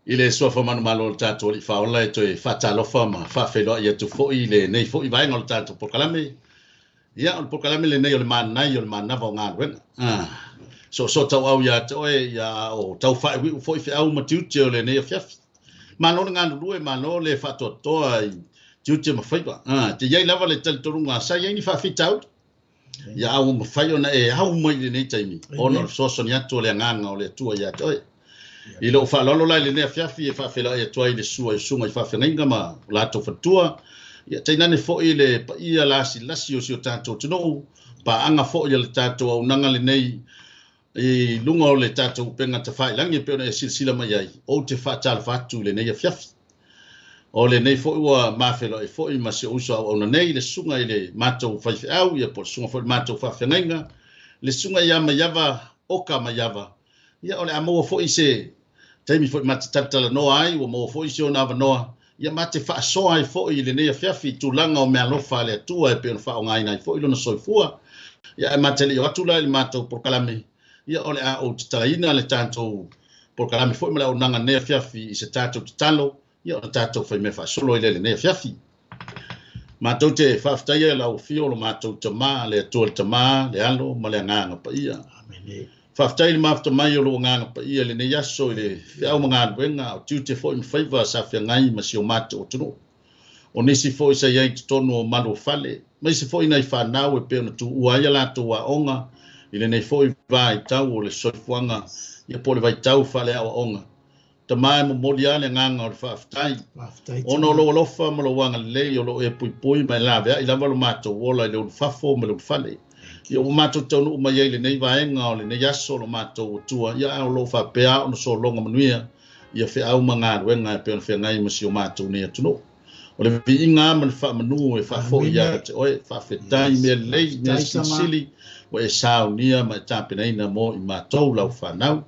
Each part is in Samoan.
I le suafa manumalo o le tatou Alii Faaola e toe faatalofa ma faafeiloai atu foi i lenei foi vaega o le tatou polokalame. Ia, o le polokalame lenei o le Manai o le Manava o Galuega. Ah, soosoo tauau ia te oe, ia o tau faaiuiu foi feau ma tiute o lenei afiafi. Malo le galulue, malo le faatoatoa i tiute ma faiva. Ah, te i ai lava le talitonuga sa i ai ni faafitauli. Ia a ua mafai ona e au mai i lenei taimi, ona o le fesoasoani atu o le Agaga o le Atua ia te oe. I lou faaaloalo la i lenei afiafi e faafeiloai atu ai i le sua i susuga i faafeagaiga ma o latou faletua, ia tainane foi le paia lasilasi o si o tatou atunuu, paaga foi a le tatou auaunaga lenei i luga o le tatou upega tafailagi e pei ona e silasila mai ai, ou te faatalofa atu i lenei afiafi. O lenei foi ua mafeiloai foi ma si ou uso auauna nei, le susuga i le matou faifeau, ia po o le susuga foi i le matou faafeagaiga, le susuga ia Maiava Oka Maiava. Ia o le a maua foi se taimi foi ma te talatalanoa ai, ua maua foi si ona avanoa, ia ma te faasoa ai foi i lenei afiafi i tulaga o meaalofa a le Atua e pei ona faaaogaina ai foi lona soifua. Ia ae ma te le i o atu la i le matou polokalame, ia o le a ou tatalaina le tatou polokalame foi ma le auaunaga i lenei afiafi i se tatou tatalo, ia ona tatou faimea faasolo ai lea i lenei afiafi. Matou te faafetaia i lau afio lo matou Tama, le Atua le Tama, le Alo ma le Agaga Paia. Amene. Faafetai i le mafuta mai o lou Agaga Paia i lenei aso i le feau ma galuega, o tiute foi ma faiva sa feagai ma si o matou atunuu. O nisi foi sa i ai i totonu o malu o fale, ma isi foi nai fanau e pei ona tuua ai a latou aoga i lenei foi vaitau o le soifuaga, ia po o le vaitau faaleaoaoga. Tama e momoli lava le agaga o le faafetai, ona o lou alofa ma lou agalelei o lo o e puipui ma e laveai lava lo matou ola i le ulufafo ma le ulufale. Ia ua matou taunuu mai ai i lenei vaega o lenei aso lo matou Atua, ia ae o lo o faapea ona sologa manuia ia feau ma galuega e pei ona feagai ma si o matou nei atunuu. O le viiga ma le faamanu e faafoi ia te oe, faafetai mea lelei, mea silisili, ua e saunia ma e tapenaina mo i matou lau fanau.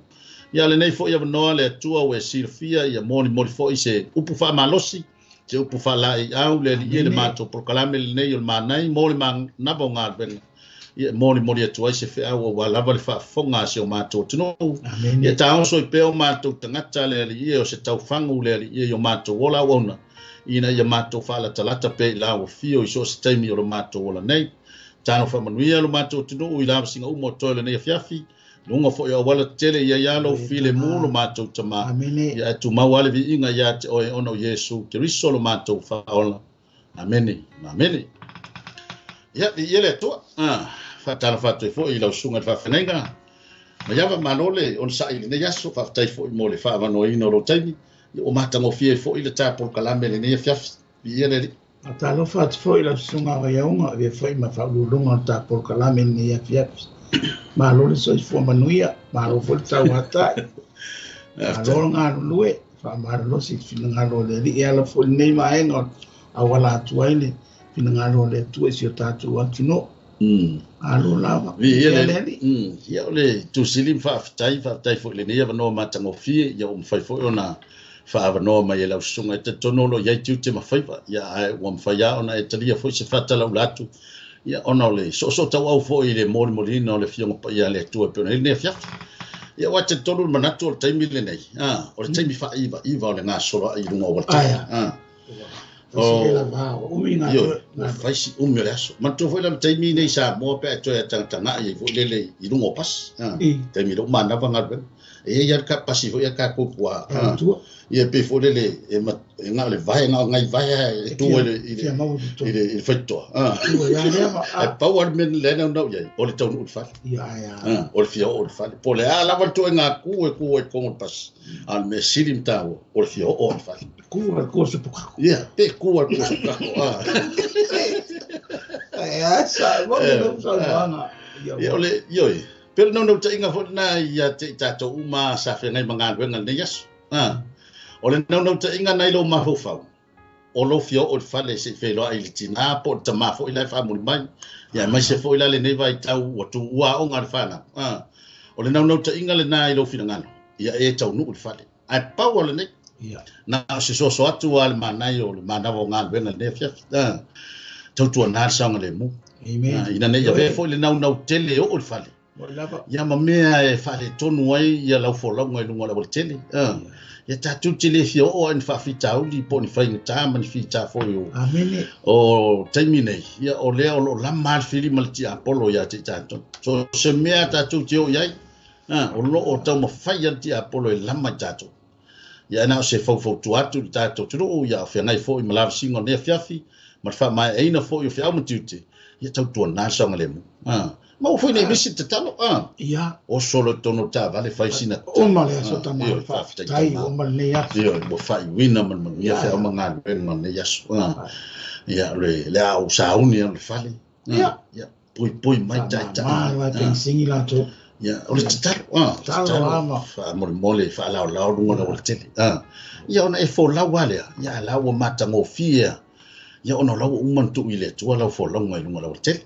Ia lenei foi avanoa le Atua ua e silafia, ia molimoli foi se upu faamalosi, se upu faalaeiau le Alii e le matou polokalame lenei o le Manai mo le manava o galuega. Ia e molimoli atu ai se feau aua lava le faafofoga a si o matou atunuu. Ia taoso ai pea o matou tagata le Alii e o se taufagu le Alii e i o matou ola auauna, ina ia matou faalatalata pea i lau afio i so o se taimi o lo matou ola nei. Talo faamanuia lo matou atunuu i lavasiga uma o toe lenei afiafi, luga foi o auala tetele ia ia lou filemu lo matou Tama. Ia e tumau lava le viiga ia te oe ona o Iesu Keriso lo matou Faaola. Amene, amene. Ia, viia le Atua. Faatalofa atu ai foi i lau susuga i le faafeagaiga. Maiava malo le onosai i lenei aso, faafetai foi mo le faaavanoaina o lou taimi. Ia ua matagofie ai foi le ta polokalame i lenei afiafi. Viia le Alii. Faatalofa atu foi i lau susuga Vaiauga, avea foi ma faauluuluga o le ta polokalame i lenei afiafi. Malo le soifua manuia, malo foi le tauatai. Malo le galulue, faamalolosi i le finagalo o le Alii e ala foi i lenei vaega o auala atu ai le finagalo o le Atua i si o tatou atunuu. Malo lava. Viia le Alii. Ia o le tusili ma faafetai, faafetai foi i lenei avanoa matagofie, ia ua mafai foi ona faaavanoa mai e lau susuga. E talitonu o lo o i ai tiute ma faiva, ia ae ua mafai lava ona e talia foi se faatalaula atu, ia ona o le soosoo tauau foi i le molimoliina o le Afioga Paia a le Atua e pei ona i ai lenei afiafi. Ia ua talitonu le manatu o le taimi lenei, o le taimi faaivaiva o le gasoloai i luga o aualatele. Ua fai si umi o le aso. Manatua foi la le taimi nei i Samoa pe a e toe atagatagai ai foi lele i luga o pasi. Taimi lou manava galuega. E i ai lava le pasi foi a tatou tua. Ia pei foi lele e na o le vae, na o nai vae e tu ai i le faitotoa. Ae pau lava le mea lea e naunau i ai, o le taunuu i le fale. O le fia oo i le fale. Po o le a lava le ituaiga ku e ku ai i totonu o le pasi, a o le mea sili ma taua, o le fia oo i le fale. Ku a le kuaso pokako. Ia, pe ku a le kuaso pokako. Ia o le, ioe, pe o le naunautaiga foi lena ia te i tatou uma sa feagai ma galuega i lenei aso. O le naunautaiga na i lou mafaufau, o lou fia oo i le fale se i feiloai i le tina po o le tama foi la e faamuli mai. Ia aemaise foi la lenei vaitau ua tuua aoga a le fanau. O le naunautaiga lena i lou finagalo, ia e taunuu i le fale. Ae pau o lenei, na o se soso atu a le manaia o le manava o galuega i lenei afiafi. Tautuana le saogalemu. Ina ne i avea foi le naunau tele e oo i le fale. Ia ma mea e faaletonu ai ia lau folauga i luga o le aualatele. Ia tatou te le fia oo ai ni faafitauli po o ni faigata ma ni fita foi o o taimi nei. Ia o lea o loo lama le fili ma le tiapolo ia te i tatou. So se mea tatou te oo i ai, o loo taumafai le tiapolo e lama i tatou. Ia na o se faufautua atu i le tatou atunuu, ia o feagai foi ma lavasiga o lenei afiafi ma le faamaeaina foi o feau ma tiute, ia tautuana le saogalemu. Maua foi nei misi tatalo. Ia. Oso le tonu o taavale fai sina uma le aso tama faafetai uma lenei aso. Ioe, ua faaiuina ma le manuia feau ma galuega o lenei aso. Ia le a ou sauni au le fale. Ia. Ia puipui mai taitai. Malo ai pensingi latou. Ia, o le tatalo, tatalo, faamolemole, faalaolao luga o le aualatele. Ia, ona e folau lava lea, ia, la ua matagofie. Ia, ona o la ua uma ona tuu i le Atua lau folauga i luga o le aualatele.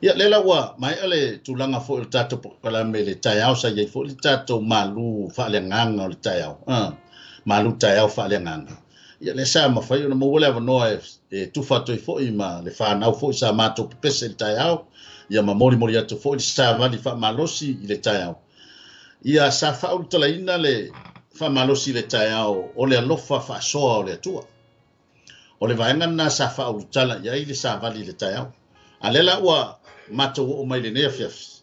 Ia, lea la ua maea le tulaga foi o le tatou polokalame i le taeao, sa i ai foi le tatou malu faaleagaga o le taeao. Malu taeao faaleagaga. Ia, lea sa mafai ona maua le avanoa e tufa atu ai foi ma le fanau foi sa matou pepese i le taeao. Ia ma molimoli atu foi le savali faamalosi i le taeao. Ia sa faaulutalaina le faamalosi i le taeao o le alofa faasoa o le Atua. O le vaega lena sa faaulutala i ai le savali i le taeao. A lea la ua matou oo mai lenei afiafi.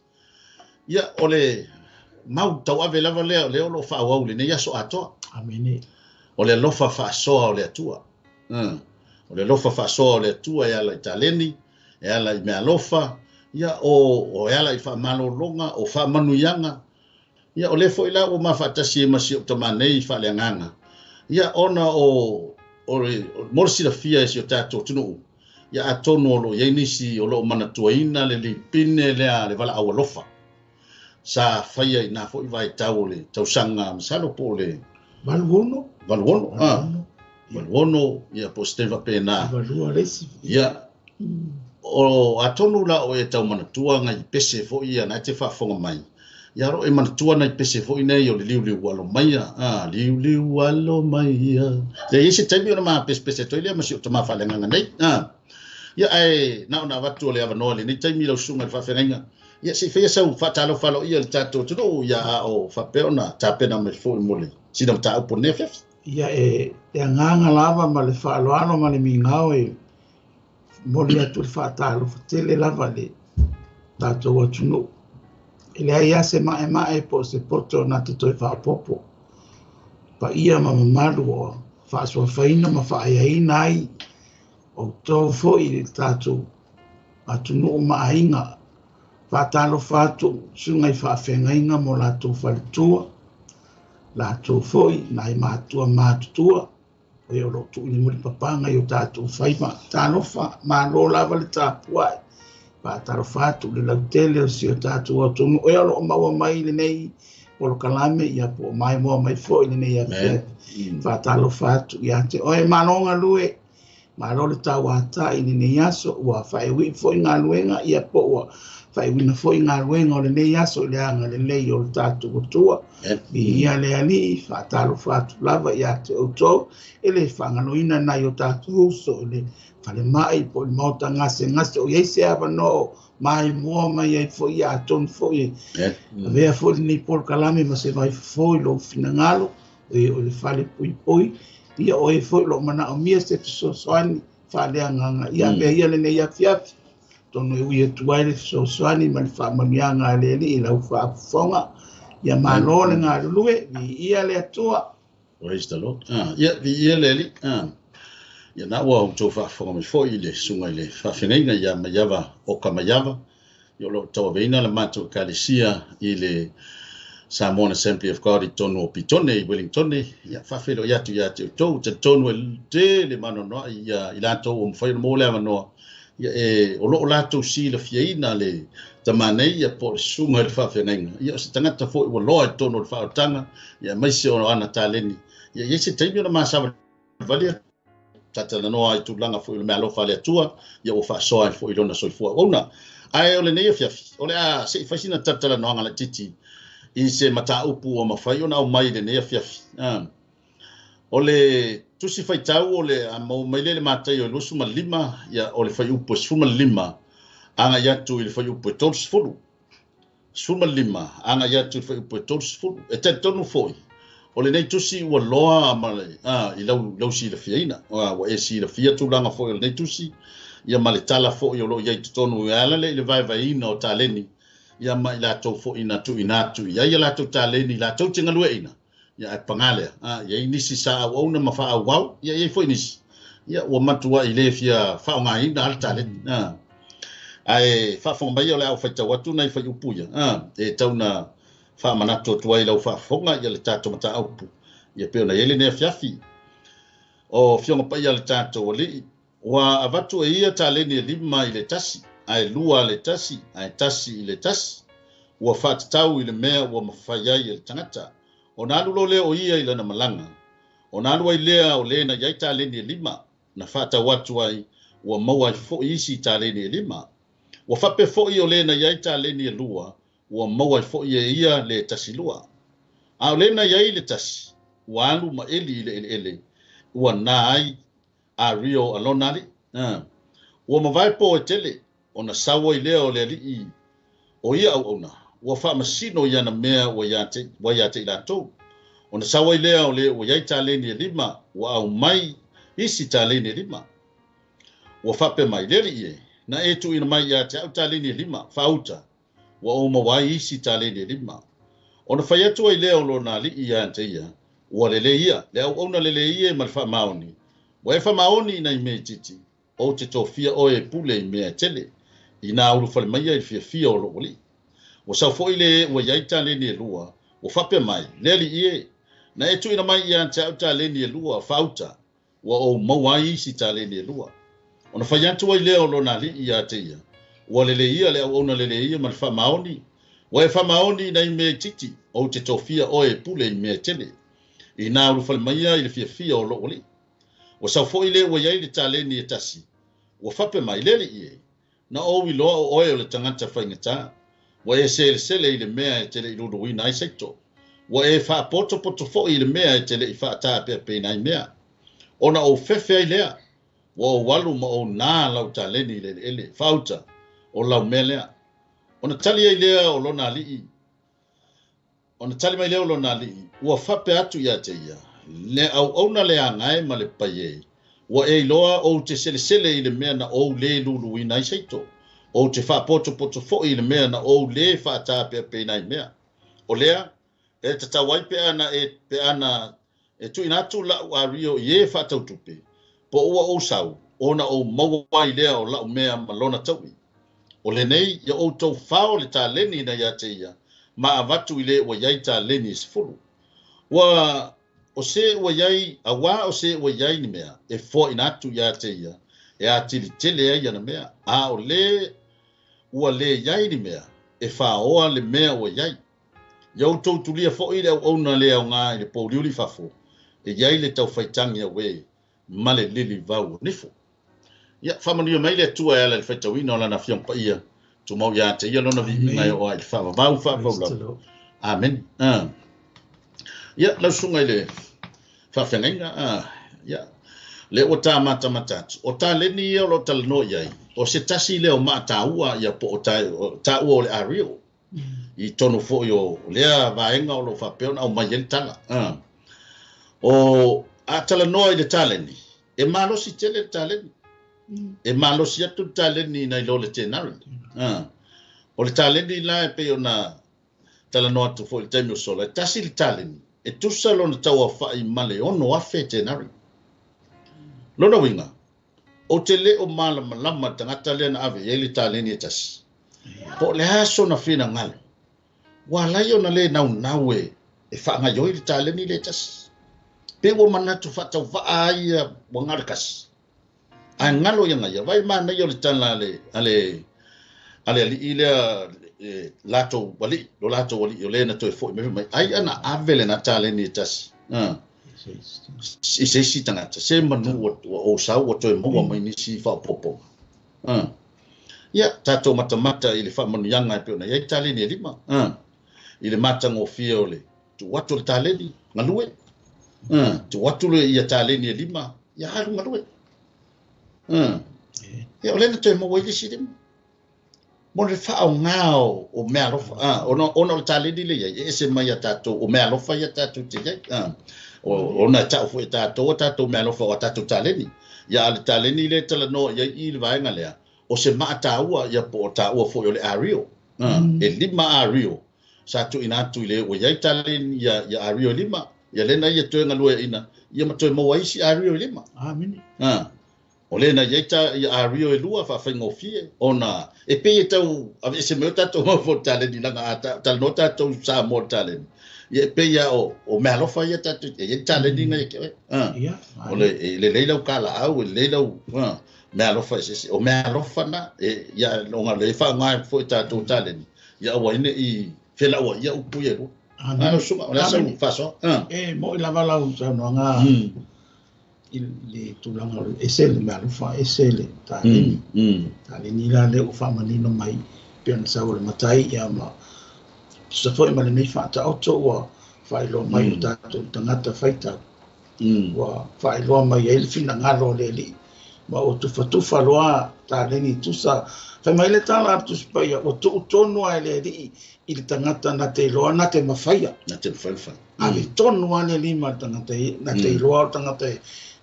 Ia o le mau tauave lava lea o lea o lo o faaauau lenei aso atoa. Amene. O le alofa faasoa o le Atua. O le alofa faasoa o le Atua e ala i taleni, e ala i meaalofa, ia o e ala i faamalologa, o faamanuiaga. Ia o lea foi la ua mafaatasi ai ma si ou tama nei faaleagaga. Ia ona o mo le silafia e si o tatou atunuu, ia atonu o loo i ai nisi o loo manatuaina le lipine lea le valaau alofa sa faia i na foi vaitau o le tausaga masalo po o le 86. 86. 86, ia po o se taimi faapena. 82 le isi. Ia o atonu la o e tau manatua ngai pese foi ia na te faafofoga mai. Ia ro e manatua nai pese foi nei o le liuliu alo maia. Liuliu alo maia. Le i se taimi ona ma pese pese toi lea ma si o tama faaleagaga nei. Ia ae na ona avatu o le avanoa lenei taimi lau susuga i le faafeagaiga. Ia se i faia sau faatalofa aloaia i le tatou atunuu, ia a o faapea ona tapena mai foi mo le sina mataupu lenei afiafi. Ia e agaga lava ma le faaaloalo ma le migao e momoli atu le faatalofa tele lava le tatou atunuu. E leai lava se maemae po o se poto na te toe faaopoopo. Paia ma mamalu o faasoafaina ma faaaiaina ai outou foi i le tatou atunuu ma aiga. Faatalofa atu susuga i faafeagaiga mo latou faletua, latou foi nai matua matutua, e o loo tuuina mai le papaga i o tatou faiva. Talofa, malo lava le tapuai. Faatalofa atu le lautele o si o tatou atunuu e o loo maua mai lenei polokalame, ia po o maimoa mai foi lenei afiafi. Faatalofa atu ia te oe, malo galue, malo le tauatai i lenei aso, ua faaiuiu foi galuega, ia po ua faaiuina foi galuega o lenei aso i le agalelei o le tatou Atua. Viia le Alii, faatalofa atu lava ia te outou, e le faagaloina nai o tatou uso i le falemai po o le maota gasegase o i ai se avanoa maimoa mai ai foi ia atonu foi avea foi lenei polokalame ma se vaifofo i lou finagalo, o le fale puipui, ia oe foi loo manaomia se fesoasoani faaleagaga. Ia avea ia lenei afiafi tonu e ui atu ai le fesoasoani ma le faamanuiaga a le Alii i lau faafofoga. Ia malo le galulue, viia le Atua. Praise the Lord. Ia viia le Alii. Ia na ua outou faafofoga mai foi i le susuga i le faafeagaiga ia Maiava Oka Maiava. Ia o loo tauaveina le matou ekalesia i le Samoan Assembly of God i totonu o Pitone i Wellingtone. Ia faafeiloai atu ia te outou, talitonu e tele maanoanoai ia i latou ua mafai ona maua le avanoa. Ia e o loo latou silafiaina le tama nei, ia po o le susuga i le faafeagaiga. Ia o se tagata foi ua loa i totonu o le faaolataga, ia aemaise o ana taleni. Ia i ai se taimi ona masavalivali tatalanoa ai tulaga foi o le meaalofa a le Atua, ia ua faasoa ai foi lona soifua auauna. Ae o lenei afiafi, o le a se i fai sina talatalanoaga laitiiti i se mataupu ua mafai ona aumai i lenei afiafi. O le tusi faitau o le a maua mai lea i le Mataio e 25, ia o le fuaiupu e 15 agai atu i le fuaiupu e 30. 15 agai atu i le fuaiupu e 30. E talitonu foi, o lenei tusi ua loa ma le, i lau silafiaina. Ua e silafia tulaga foi o lenei tusi, ia ma le tala foi o lo o i ai i totonu e ala lea i le vaevaeina o taleni, ia ma i latou foi na tuuina atu i ai a latou taleni latou te galueaiina, ia ae paga lea, i ai nisi sa auauna ma faaauau, ia i ai foi nisi, ia ua matuai le fia faaaogaina lava le taleni. Ae faafofoga mai o le a ou faitau atu nai fuaiupu ia, e tau na faamanatu atu ai lau faafofoga ia le tatou mataupu, ia pei ona i ai lenei afiafi. O Afioga Paia a le tatou Alii, ua avatu e ia taleni e 5 i le 1, ae 2 le 1, ae 1 i le 1. Ua faatatau i le mea ua mafai ai e le tagata. Ona alu loa lea o ia i lana malaga. Ona alu ai lea o le na i ai taleni e 5, na faatau atu ai, ua maua ai foi isi taleni e 5. Ua faapea foi o le na i ai taleni e 2, ua maua ai foi e ia le 1 2. A o le na i ai le 1, ua alu ma eli i le eleele, ua na ai a rio a lona alii. Ua mavae po e tele, ona sau ai lea o le alii o ia auauna, ua faamasino i ana mea ua ia te i latou. Ona sau ai lea o le ua i ai taleni e 5, ua aumai isi taleni e 5. Ua faapea mai, le alii e, na e tuuina mai ia te au taleni e 5, faauta, ua ou maua ai isi taleni e 5. Ona fai atu ai lea o lona alii ia te ia, ua lelei ia, le auauna lelei ia ma le faamaoni. Ua e faamaoni i nai mea itiiti, ou te tofia oe e pule i mea e tele, ina ulufale mai ia i le fiafia o lou alii. Ua sau foi le ua i ai taleni e 2, ua faapea mai, le alii e, na e tuuina mai ia te au taleni e 2, faauta, ua ou maua ai isi taleni e 2. Ona fai atu ai lea o lona alii ia te ia, ua lelei ia le auauna lelei ia ma le faamaoni. Ua e faamaoni i nai mea itiiti, ou te tofia oe e pule i mea e tele, ina ulufale mai ia i le fiafia o lou alii. Ua sau foi le ua i ai le taleni e 1, ua faapea mai, le alii e, na ou iloa o oe o le tagata faigata, ua e selesele i le mea e te le i luluina ai seito, ua e faapotopoto foi i le mea e te le i faataapeapeina ai mea. Ona ou fefe ai lea, ua ou alu ma ou nā lau taleni i le eleele, faauta, o lau mea lea. Ona tali ai lea o lona alii, ona tali mai lea o lona alii, ua faapea atu ia te ia, le auauna le agae ma le paie, ua e iloa ou te selesele i le mea na ou le luluina ai seito, ou te faapotopoto foi i le mea na ou le faataapeapeina ai mea. O lea, e tatau ai pe ana e tuuina atu lau ario i e faatautupe, po ua ou sau, ona ou maua ai lea o lau mea ma lona taui. O lenei, ia outou fao le taleni na ia te ia, ma avatu i le ua i ai taleni e 10. Ua o se ua i ai, auā o se ua i ai ni mea, e foaina atu ia te ia, e atili tele ai ana mea, a o le ua le i ai ni mea, e faaoa le mea ua i ai. Ia outou tulia foi le auauna le aoga i le pouliuli fafo, e i ai le taufaitagi auē ma le lilivau o nifo. Ia, faamanuia mai le Atua e ala i le faitauina o lana Afioga Paia, tumau ia te ia lona viiga e oo ai i le faavavau faavaulava. Amen. Ia, lau susuga i le faafeagaiga, ia, le ua tā matamata atu. O taleni ia o lo o talanoa i ai, o se tasi lea o maataua ia po o taua o le ario, i tonu foi o lea vaega o lo o faapea ona aumai ai le tala. O a talanoa i le taleni, e malosi tele le taleni. E malosi atu le taleni nai lo le tenari. O le taleni la e pei ona talanoa atu foi i le taimi o sola, e tasi le taleni, e tusa lona tauaofai ma le 6,000 tenari. Lona uiga, ou te le o malamalama le tagata lea na ave i ai le taleni e tasi. Po o le aso na finagalo, ua alai ona le naunau e faagaioi le taleni le tasi. Pe ua manatu faatauvaa ai ia ua galo kasi. Ae galo ia gaia, vai manaia o le tala a le alii lea, latou alii, lo latou alii o le na toe foi mai, ai ana ave le na taleni e tasi. I se isi tagata, se manu ua ou sau ua toe maua mai nisi faaopoopoga. Ia, tatou matamata i le faamanuiaga e pei ona i ai taleni e 5. I le matagofie o le tuu atu o le taleni, galue. Tuu atu le ia taleni e 5, ia alu galue. Ia, o lea na toe maua ai le isi 5. Mo le faaaogā o meaalofa ona o le taleni le iai e ese mai ia tatou o meaalofa ia tatou te iai ona e ta'u foi e tatou a tatou meaalofa o a tatou taleni ia a le taleni lea e talanoa i ai i le vaega lea o se maataua ia po o taua foi o le ario e 5 ario sa tuuina atu i le ua iai taleni ia ario e 5 ia lena ia toe galueaina ia ma toe maua isi ario e 5. Amene. O le na iai ta ia ario e 2 faafaigofie ona e pei e tau aveese mai o tatou mau foi taleni laga a talanoa tatou Samoa taleni ia e pei a o meaalofa ia tatou e iai taleni ga ia ke oe o le lelei lau kalaau e lelei lau meaalofa e sese o meaalofa na e ia ona le faaaoga foi tatou taleni ia aua ai neʻi felaua ia upu ia e lua. Amene. O le asa faasoa. E moʻi lava lau saunoaga i le tulaga o le ese le meaalofa ese le taleni. Taleni la lea ua faamanino mai pei ona sau o le matai ia ma tusa foi ma lenei faataoto ua faailoa mai o tatou tagata faitau. Ua faailoa mai ai le finagalo o le Alii ma ua tufatufa loa taleni tusa. Fai mai le tala a le Tusi Paia ua tuutonu lava e le Alii i le tagata na te iloa na te mafaia. Na te mafai. Ave tonu lava le lima i le tagata na te iloa o le tagata e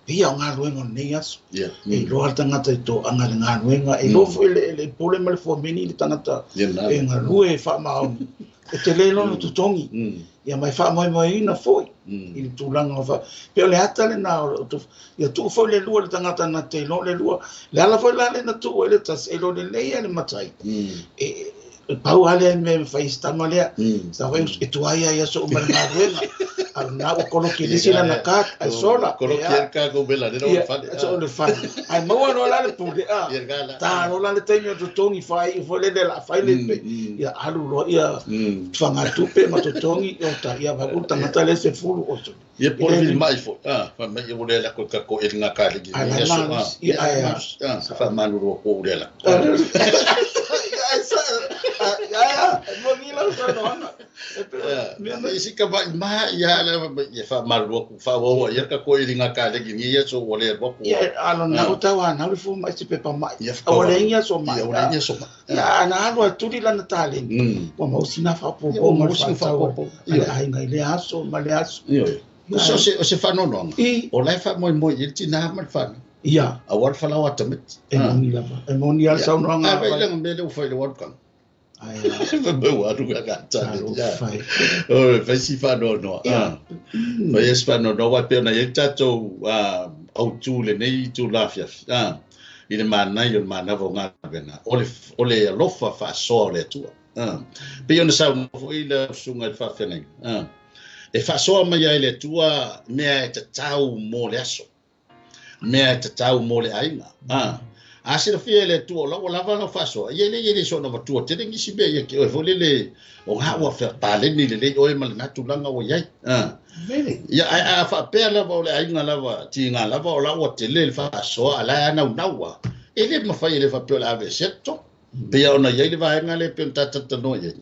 ia o galuega o lenei aso. E iloa le tagata i toaga le galuega, e iloa foi le pule ma le fuameni le tagata e galue e faamaoni. E tele lona totogi. Ia mai faamoemoeina foi i le tulaga o pe o le ata lena ia tuu foi le lua le tagata na te iloa le lua. Le ala foi la le na tuu ai le tasi e iloa lelei le matai. E pau lava lea mea e mafai se tama lea. Sa foi e tuai ai aso uma le galuega. A na ua koloki nisi lana kat ai sola. Koloki el ka ko bela le o fale. So le fale. Ai maua loa la le pule a. Ta loa la le taimi o totogi fai foi le la fai le pe. Ia alu loa ia fagatupe ma totogi o ta ia va ku tagata le se fulu o so. Ia po le mai fo. Fa mai o le la ko ka ko el nga ka le ia so. Ia fa manu ro ko le la. Ia si ka mai ma ia le ia fa malu ku fa wa ia ka ko i nga ka le ni ia so o le wa ku ia ala na o tawa na le fu mai se pepa mai o le ia so mai ia o le ia so mai ia na alu tuli la na taleni wa mau sina fa po po ma fa po ia ai ngai le aso ma le aso ia so se o se fa no no o le fa moi moi i tina ma fa ia a wa fa la wa tamit e moni lava e moni al saunoaga a vai le me le u fa le wa ka ai wa ru ka ta ya o fa si fa no no fa yes fa no no wa pe na ye tatou au tu le nei tu la fia i le mana i le mana vo nga vena o le alofa fa so le tu pe ona sa mo i le sunga fa fenei e fa so mai ai le tua mea e tatau mo le aso mea e tatau mo le aiga a se fia le tua la lava la faso ye le ye so no tua te ngi si be ye ke o le o ha wa fa taleni le le o ma le natulanga o yai ya a fa pe la o le aiga lava tinga lava o la o te le fa so ala na naua e le ma fa le fa pe la ave setto pe ona ye le va nga le pe ta ta no ye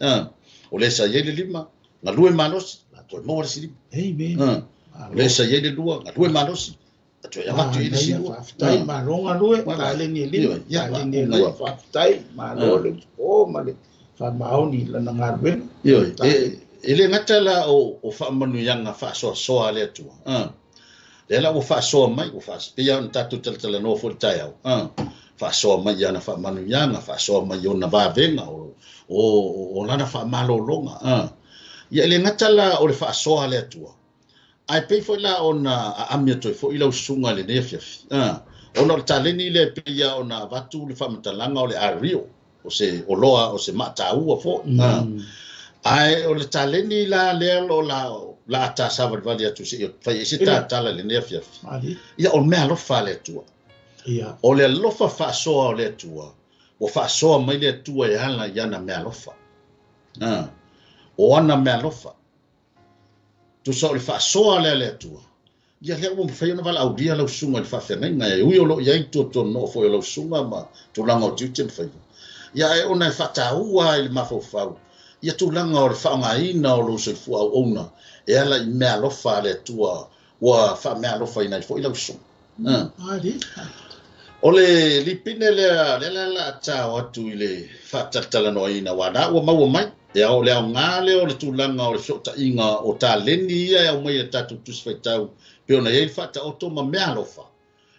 o le sa ye le lima nga lue malosi to mo le sili amen o le sa ye le lua nga lue malosi faafetai malo galue taleni e lima taleni e lua faafetai malo le o ma le faamaoni lana galuega e le gata la o faamanuiaga faasoasoa a le Atua lea la ua faasoa mai ua faapea ona tatou talatalanoa foi le taeao faasoa mai ia ana faamanuiaga faasoa mai ona vavega o lana faamalologa ia e le gata la o le faasoa a le Atua ai pei foi la ona aami atu ai foi lau susuga i lenei afiafi ona o le taleni lea e pei ia ona avatu le faamatalaga o le ario o se oloa o se maataua foi ae o le taleni la lea o la atasavalivali atu seia fai ai se tatala i lenei afiafi ia o le mea alofa a le Atua o le alofa faasoa o le Atua ua faasoa mai le Atua e ala i ana mea alofa o ana mea alofa tusa o le faasoa lea le Atua ia lea ua mafai ona valaaulia lau susuga i le faafeagaiga e ui o loo iai tuatuanoo foi o lau susuga ma tulaga o tiute ma faiva ia e ona e faataua i le mafaufau ia tulaga o le faaaogaina o lou soifua auauna e ala i mea alofa a le Atua ua faameaalofaina ai foi lau susuga. O le lipine lea le la la tao atu i le faatalatalanoaina ua na ua maua mai e ao le aoga lea o le tulaga o le fesootaiga o taleni ia e aumai e tatou Tusi Faitau pe ona i ai le faataoto ma mea alofa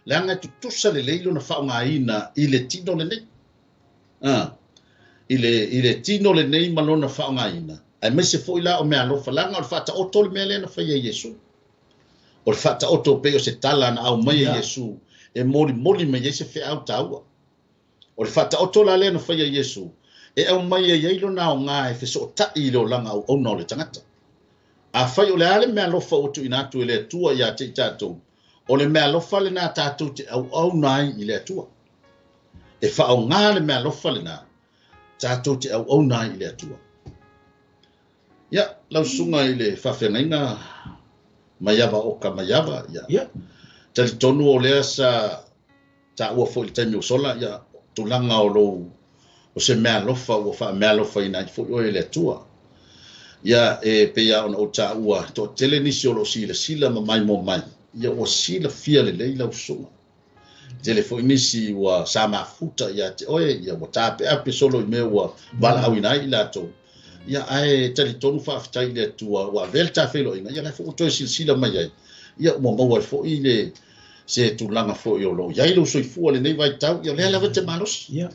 leaga e tutusa lelei lona faaaogaina i le tino lenei. I le tino lenei ma lona faaaogaina aemaise foi la o mea alofa leaga o le faataoto le mea lea na faia e Iesu. O le faataoto pei o se tala na aumai e Iesu e molimoli mai ai se feau taua. O le faataoto la lea na faia e Iesu e aumai ai ai lona aoga e fesootai i le olaga auauna o le tagata. Afai o le a le mea alofa ua tuuina atu e le Atua ia te i tatou, o le mea alofa lena tatou te auauna ai i le Atua. E faaaoga le mea alofa lena tatou te auauna ai i le Atua. Ia, lau susuga i le faafeagaiga Maiava Oka Maiava, ia. Talitonu o lea sa taua foi i le taimi o sola, ia, tulaga o lou o se mea alofa ua faameaalofaina ai foi oe e le Atua. Ia, e pei lava ona ou taua, toatele nisi o loo silasila ma maimoa mai, ia ua silafia lelei lau susuga. Tele foi nisi ua sa mafuta ia te oe, ia ua tapeape solo i mea ua valaauina ai i latou. Ia, ae talitonu faafetai i le Atua ua avea le tafeiloaiga, ia la foi ua toe silasila mai ai, ia ua maua ai foi le se tulaga foi o loo i ai lou soifua lenei vaitau, ia o lea lava e te malosi. Ia,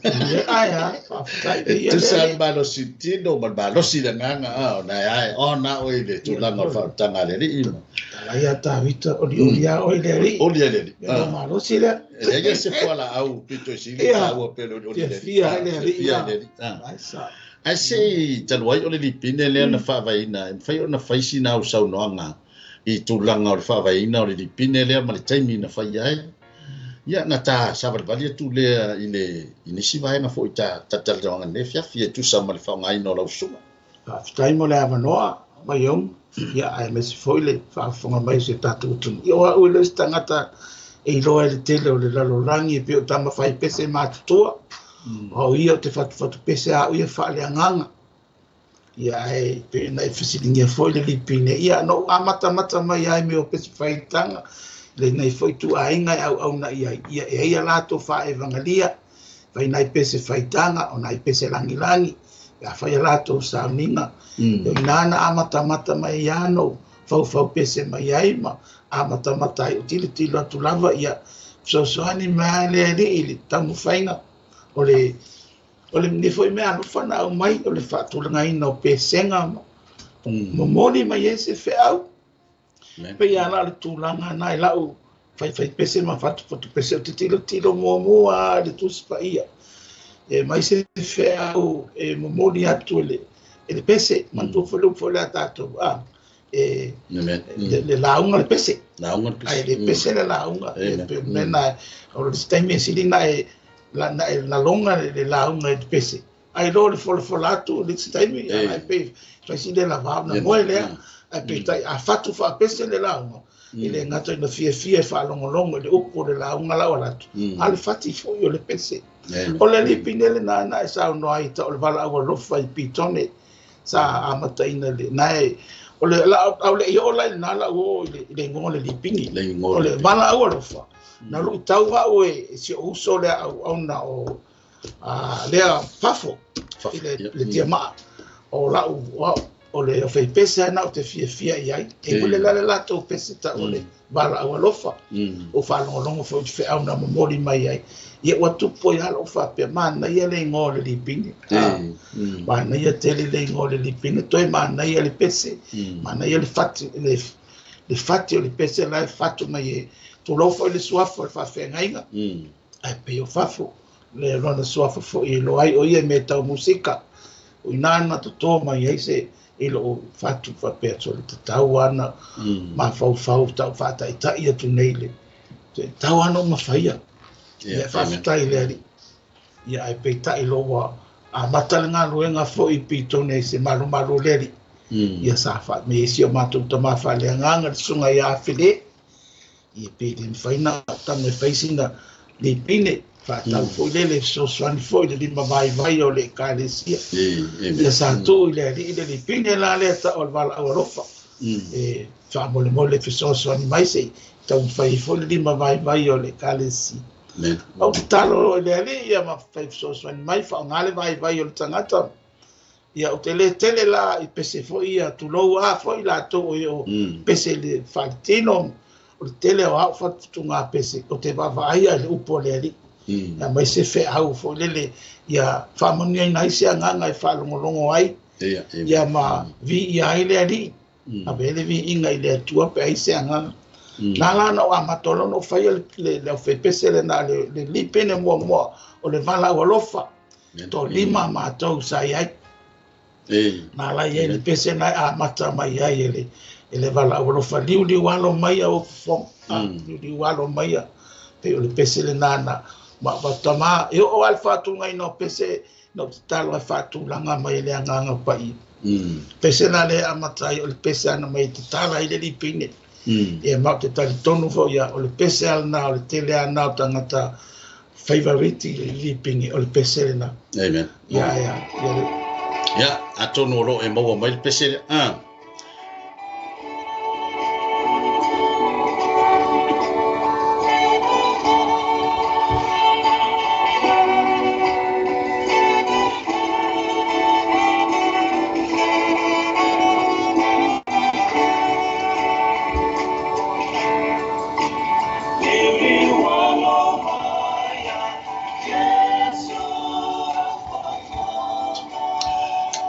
ai a, faafetai. E tusa le malosi tino ma le malosi le agaga a ona e ae ona oe i le tulaga o le faautaga a le Alii ma Talai a Tavita oli oli a oi le Alii. Oli a le Alii. Me malosi lea. E leai se fualaau pito i sili taua pe le oli le Alii. Fia le Alii. Fia le Alii. Ai sa. Ae se i talu ai o le lipine lea na faavaeina, e mafai ona fai sina au saunoaga i tulaga o le faavaeina o le lipine lea ma le taimi na fai ai. Ia, na ta savalivali atu lea i le i nisi vaega foi ta talatalanoaga nei afiafi e tusa ma le faaaogaina o lau susuga. Faafetai mo le avanoa mai au, ia aemaise foi le faafofoga mai o se tatou atunuu. Ia, o au e le o se tagata e iloa i le tele o le lalolagi e pei o tama fai pese matutua. O au ia o te fatufatu pese a au ia faaleagaga. Ia, ae pe na e fesiligia foi le lipine. Ia, na ou amatamata mai ai mea o pese faitaga, lenei foi tuaiga e auauna i ai. Ia, e ai ia latou faaevagalia, fai nai pese faitaga, o nai pese lagilagi, pe a fai a latou sauniga. Ia, o ina na amatamata mai ai na ou faufau pese mai ai ma amatamata ai o tilotilo atu lava, ia fesoasoani mai le Alii i le taumafaiga o le lenei foi mea alofa na aumai o le faatulagaina o pesega ma momoli mai ai se feau. Pei lava la o le tulaga na i lau faifai pese ma fatufatu pese o te tilotilo muamua i le Tusi Paia e mai se feau e momoli atu e le pese. Manatua foi le upu foi lea a tatou a e le lauga le pese. Lauga le pese. Ai le pese le lauga. E pe mea na o le taimi e sili na e la na e laloga le lauga i le pese. Ai lo le folafola atu le isi taimi ai pe fai sili la vao na moe lea. Ai pe tai a fatu faapese le lauga. I le gata ina fiafia e faalogologo i le upu o le lauga lau alatu. A le fati foi o le pese. O le lipine le na na e saunoa ai ta o le valaau alofa i Pitone sa amataina le nae o le la au le i o la na la o i le igoa o le lipini. Le igoa O le valaau alofa. Na lu'i tau au e si o uso lea auauna o lea Fafo i le tiamaa o lau o le faipese na o te fiafia i ai. E pule la le latou pese ta o le valaau alofa. O faalogologo foi i le feau na momoli mai ai. Ia ua tupu ai lou faapea manaia le igoa o le lipine. Manaia tele le igoa o le lipine, toe manaia le pese, manaia le fati, le fati o le pese la e fatu mai e tulou foi le suafa o le faafeagaiga. Ae pei o Fafo, le lona suafa foi e iloa ai o ia i mea tau musika. O ina na toto mai ai se i lou fatu faapea so le tatau ana mafaufau tau faataitai atu nei le tau ana o mafaia. Ia, faafetai i le Alii. Ia, ae peitai lo ua amata le galuega foi i Pitone i se malumalu o le Alii. Ia sa me si o matou tama faaleagaga le susuga ia Afele. Ia pe le mafai na tago e fai sina lipine faatau foi lele fesoasoani foi le lima vaivai o le ekalesia. Ia sa tuu i le Alii le lipine la lea tau o le valaau alofa. E faamolemole fesoasoani mai se i taumafai ai foi le lima vaivai o le ekalesia. Au tatalo i le Alii ia ma fai fesoasoani mai faaaoga le vaivai o le tagata. Ia ou te le tele la i pese foi ia tulou a foi latou o e o pese le faaletino o le tele o au fatutuga pese o te vaavaaia i le upu o le Alii. Ia mai se feau foi lele ia faamanuiaina ai se agaga e faalogologo ai ia ma viia ai le Alii. Ave le viiga i le Atua pe ai se agaga. Na la na o amata loa ona ou faia le aufaipese lena le lipine muamua o le valaau alofa. Toalima matou sa i ai. Na la i ai le pese na e amata mai ai e le valaau alofa liuliu alo mai au fofoga. Liuliu alo mai pei o le pese lena na ma tama e oo lava le faatulagaina o pese na ou tatalo ai faatulaga mai e le agaga paia. Pese la le amata ai o le pese ana mai tatala ai le lipine. Ia ma ou te talitonu foi ia o le pese lena o le tele lena o tagata feivariti i le lipine o le pese lena. Amen. Ia ia ia Ia, atonu o loo e maua mai le pese lea.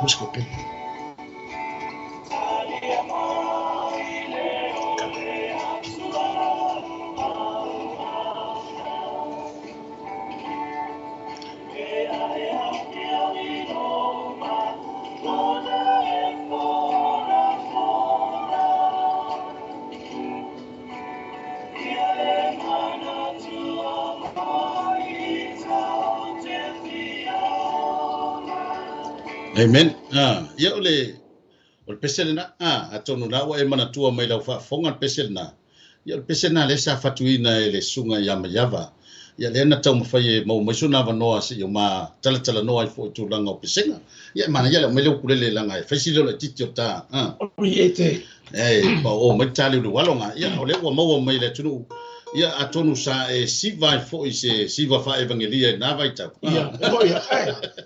Musica pele. Amen. Ia o le pese lena, atonu la ua e manatua mai lau faafofoga le pese lena. Ia o le pese lena lea sa fatuina e le susuga ia Maiava. Ia lea na taumafai e maua mai sona avanoa seia ma talatalanoa ai foi i tulaga o pesega. Ia e manaia le aumai le ukulele leaga e fai sili o le itiiti o ta. E paoo mai le taliuliualo ga. Ia o lea ua maua mai le atunuu. Ia atonu sa e siva ai foi se siva faaevagelia i na vaitau. Ia, foi ia,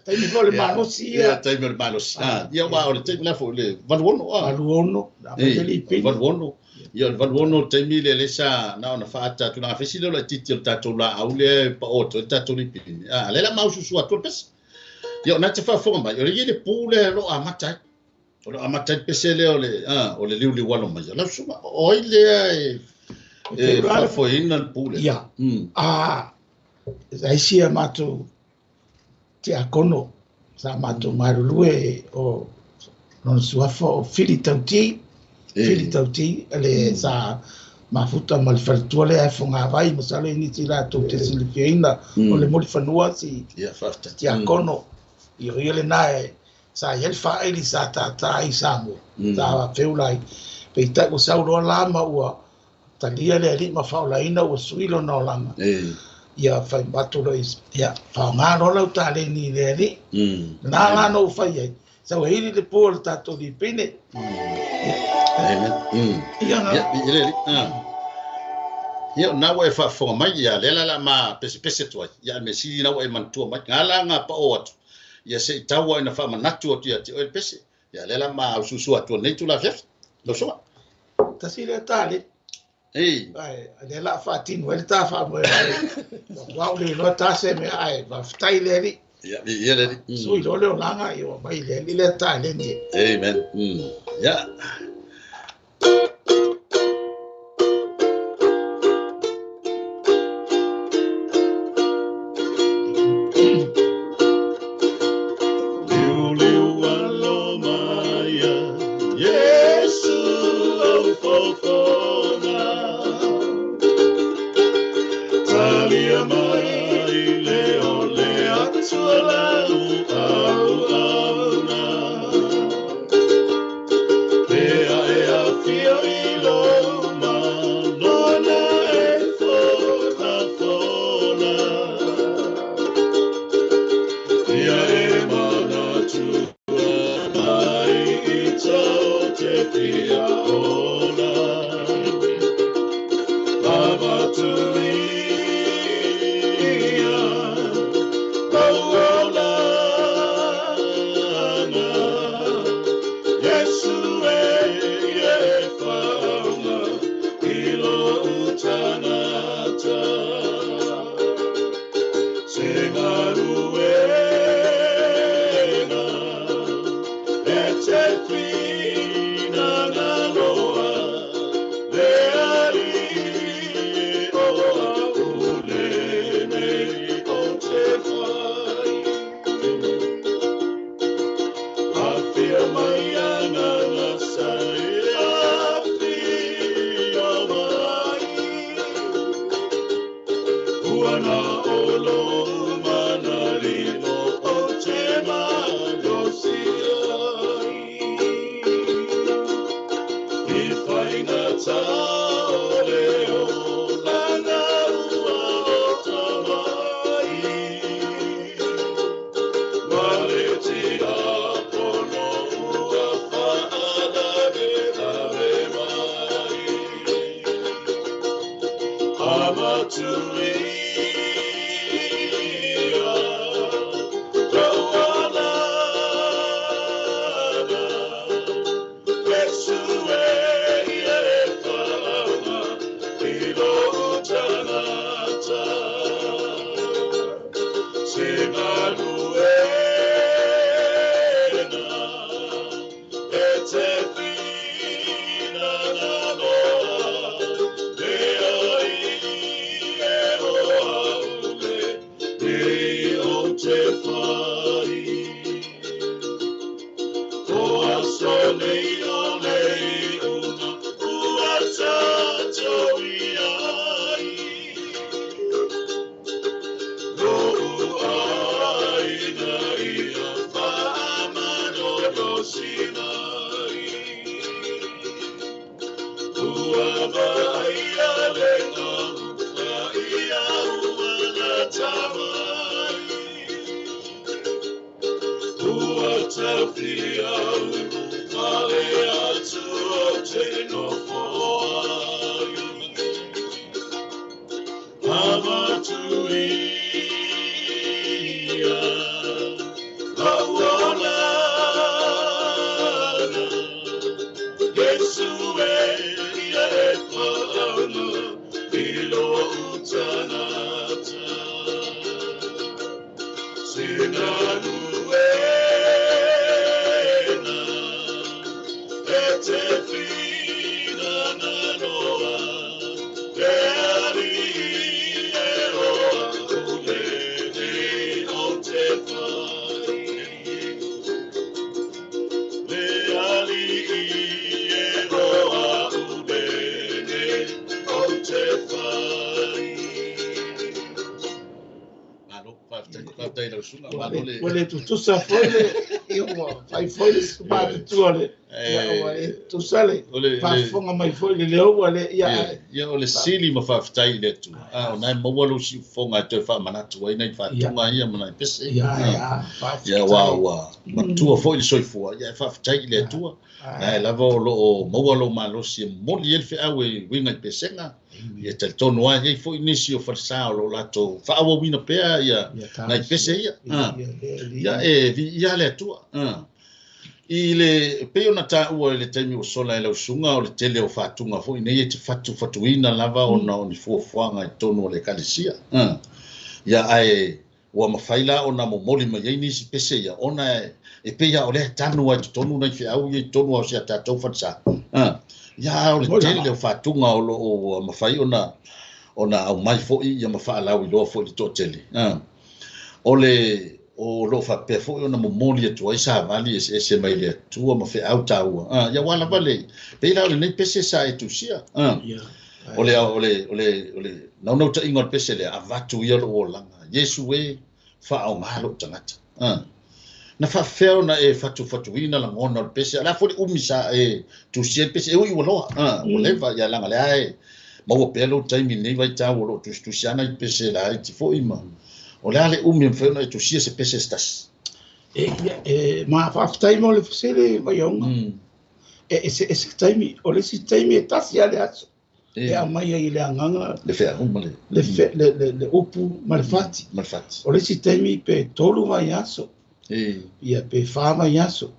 taimi foi o le malosi ia. Ia, taimi o le malosi. Ia aua o le taimi la foi le 86. 86, na aumai le lipine. 86. Ia o le 86 le taimi lea lea sa na ona faata atu na fai sili o le itiiti o le tatou laau lea e paoo atu ai le tatou lipine. Lea la maususu atu le pese. Ia o na te faafofoga mai, o le i le pu lea o lo o amata ai. O lo o amata ai le pese lea o le o le liuliu alo mai. Lau susuga, o ai lea e faafoeina le pu lea? Ia. Ai sia matou tiakono sa matou galulue o lona suafa o Fili Tauti. Fili Tauti le sa mafuta ma le faletua lea e fogavai masalo i nisi latou te silafiaina o le mulifanua si Ia, faafetai. tiakono. Ia o ia lena e sa i ai le faaili sa tātā ai Samoa. Sa feula ai. Peitai ua sau loa la ma ua talia le Alii ma faaolaina ua sui lona olaga. Ia fai atu loa ia faaaoga loa lau taleni i le Alii. Na la na ou fai ai. Sau e ili le pu o le tatou lipine. Amen. Ia na. Ia, i le Alii. Ia, na ua e faafofoga mai, ia lea la la ma pesepese atu ai. Ia, me sili na ua e manatua mai. Ngā la ngā paoo atu. Ia se i tau ai na faamanatu atu ia te oe le pese. Ia lea la ma aususu atu nei tula afiafi. Lau susuga. Tasi lea taleni. Ai, lea la faatino ai le ta faamoemoe. Ua au le iloa ta se mea ae faafetai le Alii. Ia, ia le Alii. Sui loa le olaga ia ua mai le Alii lea taleni. Amen. Ia. Liuliu alo mai Iesu au fofoga. Talia mai le o le atua lau auauna. Pe Ua le tutusa foi le ia ua fai foi le matutua le ia ua e tutusa le faafofoga mai foi le leo ua le ia ia o le sili ma faafetai i le Atua. A o nai maua lou siufofoga e toe faamanatu ai nai faatuga ia ma nai pese. Ia ia ua matua foi le soifua ia e faafetai i le Atua. Ae lava o loo maua lou malosi e momoli ai le feau e uiga i pesega. Ia talitonu ai iai foi nisi o falesa o lo latou faaauauina pea ia nai pese ia. Ia e viia le Atua. I le pei ona taua i le taimi ua sola e lau susuga o le tele o faatuga foi nei e te fatufatuina lava ona o ni fuafuaga i totonu o le ekalesia. Ia ae ua mafai la ona momoli mai ai nisi pese ia ona e pei lava o lea e tanu ai totonu nai feau ia i totonu o si a tatou falesa. Ia o le tele o faatuga o loo mafai ona aumai foi ia ma faalauiloa foi i le toatele. O le o loo faapea foi ona momoli atu ai savali eseese mai le Atua ma feau taua. Ia ua lava le pei la o lenei pese sa e tusia. O le o le o le o le naunautaiga o le pese lea avatu ia lou olaga. Iesu e faaoga lou tagata. Na faafefea ona e fatufatuina lagona o le pese. A le a foi le umi sa e tusia le pese e ui ua loa. Ua leva ia laga lea e maua pea lou taimi lenei vaitau o loo tusitusi ana i pese laiti foi ma o le a le umi e mafai ona e tusia se pese se tasi. E ma faafetai mo le fesili Vaiauga. E ese ese taimi, o le isi taimi e tasi lava le aso. E aumai ai i le agaga le feau ma le le le le upu ma le fati. Ma le fati. O le isi taimi pe 3 vaiaso. Ia pe 4 vaiaso.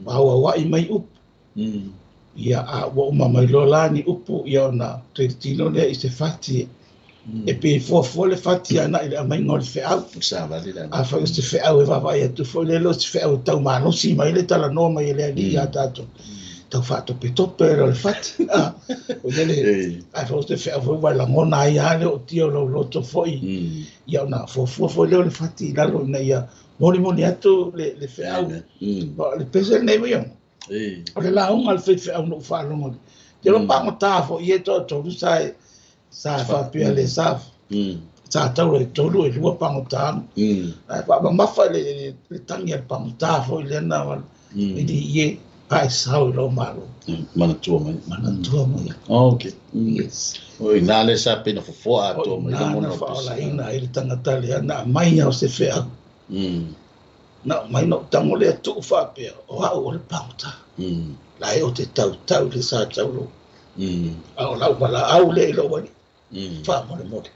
Auauai mai upu. Ia a ua uma mai loa la ni upu ia ona toe lea i se fati. E pe fuafua le fati ana i le aumaiga o le feau. Savali la. Afai o se feau e vaavaai atu foi lea le o se feau e taumalosi mai le talanoa mai e le Alii ia tatou. Tau faatopetope le o le fati. O lele ae foi o se feau foi ua lagona ai lava le ootia o lau loto foi. Ia ona fuafua foi lea o le fati i lalo ina ia molimoli atu le feau. O le pese lenei mai o le lauga a le faifeau na ou faalogo. Te lo pagotā foi e toatolu sa faapea le sa. Sa taula i tolu e lua pagota. Ae faamamafa le tagi a le pagota foi lena e li ie ae sau i lou malo. Manatua mai. Manatua mai. Okay. Yes. O ina le sa pe na fofoa atoa mai le mona. Faaolaina ai le tagata lea na aumai au se feau. Na mai no tango le tuu faapea o au o le pagota. La e o te tautau le sa taulo. A o lau valaau le i lou alii. Faamolemole.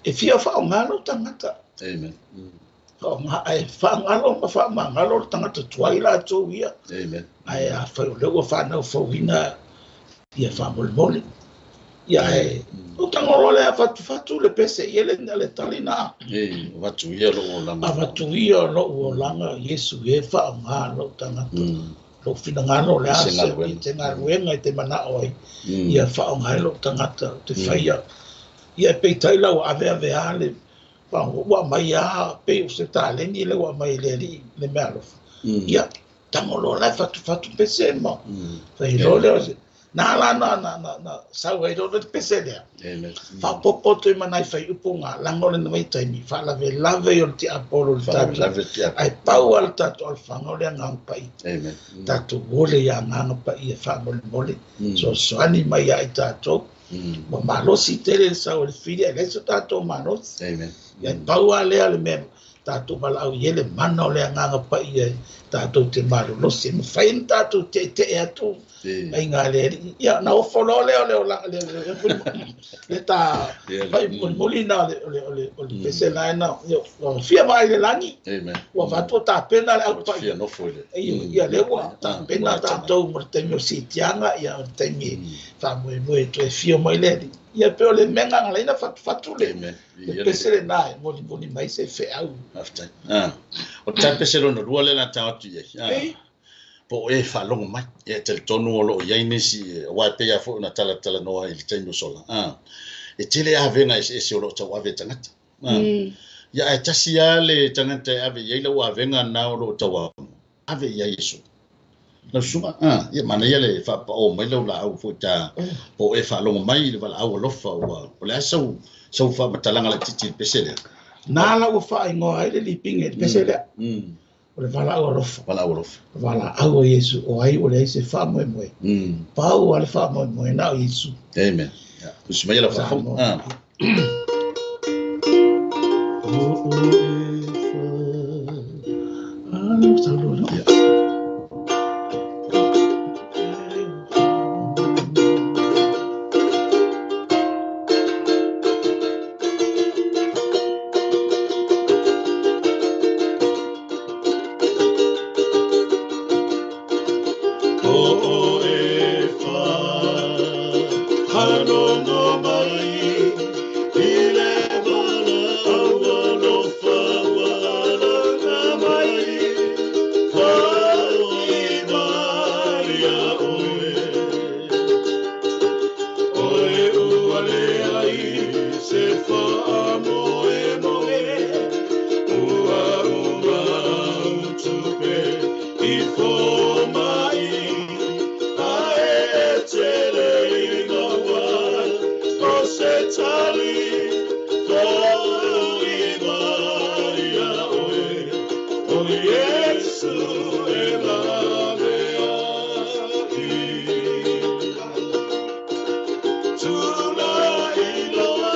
E fia faaaogalo tagata. Amen. Ae faagalo ma faamagalo le tagata tuai latou ia. Amen. Ae afai o lea ua faanaufauina ia faamolemole. Ia ae o tagolo lea fatufatu le pese i ele le talina. Ei, avatu ia lou olaga. Avatu ia lou olaga Iesu e faaaoga lou tagata. Lou finagalo le ase i te galuega i te manao ai. Ia faaaoga ai lou tagata te faia. Ia peitai lau ave ave a le ua mai a pe o se taleni le ua mai le alii le mea alofa. Ia tagolo la fatufatu pese ma. Fai lo le na la na na na na sau ai lo le pese lea. Faapopo toe manai fai upu ngā lango le mai taimi faalave lave o le tiapolo le tatou. Ai pau a le tatou alofaga o le agaga paia. Amen. Tatou ole ia agaga paia faamolemole. Soasoani mai ia i tatou. Ua malosi tele le sau o le fili ae leai so tatou malosi. Amen. Ia pau a lea le mea tatou valaau i ai le mana o le agaga paia tatou te malolosi. E mafai ona tatou teetee atu ai ngā le alii. Ia na ofo loa lea o le olaga le le ta fai molimoli na o le o le o le pese na ena ua fia vaai le lagi. Amen. Ua fatu tapena le aupai. Fia nofo i le. Ia le ua tapena tatou mo le taimi o sitiaga ia o le taimi faamoemoe toe fia mai le alii. Ia pe o le mea gagalaina fatufatu le. Le pese le na e molimoli mai se feau. Faafetai. O le tai pese lona lua le la tau atu i ai. Po o e faalogo mai. E talitonu o loo i ai nisi aua e pei lava foi ona talatalanoa i le taimi o sola. E tele avega eseese o loo tauave e tagata. Ia ae tasi lava le tagata e ave i ai lau avega na o loo tauave ave i ai Iesu. Lau susuga, ia manaia le faapao mai lau laau foi ta po o e faalogo mai i le valaau alofa ua o le a sau sau faamatalaga laitiiti i le pese lea. Na la ua faaigoa ai le lipinga i le pese lea. O le valaau alofa. Valaau alofa. Valaau o Iesu o ai o leai se faamoemoe. Pau a le faamoemoe na o Iesu. Amen. Tusi mai lau faafofoga. O o e fa. Ah, sau lo. O e fa halogo mai i le valaau alofa ua alaga mai fa'i mai ia oe oe ua leai se faamoemoe ua uma au tupe i fomai ae e tele ina ua o se tali fo'i mai ia oe o Iesu e lave ai. Tula i loa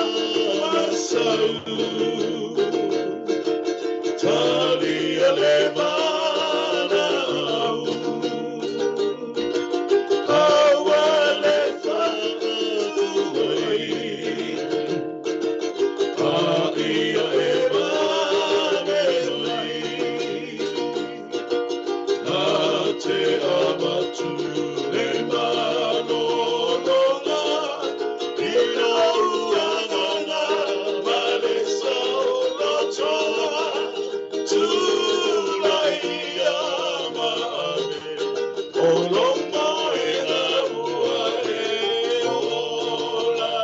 sau talia le valaau aua le faatuai a ia e vave mai na te avatu le malologa i lou agaga ma le saolotoga tula ia ma ave o logo e ua e ola.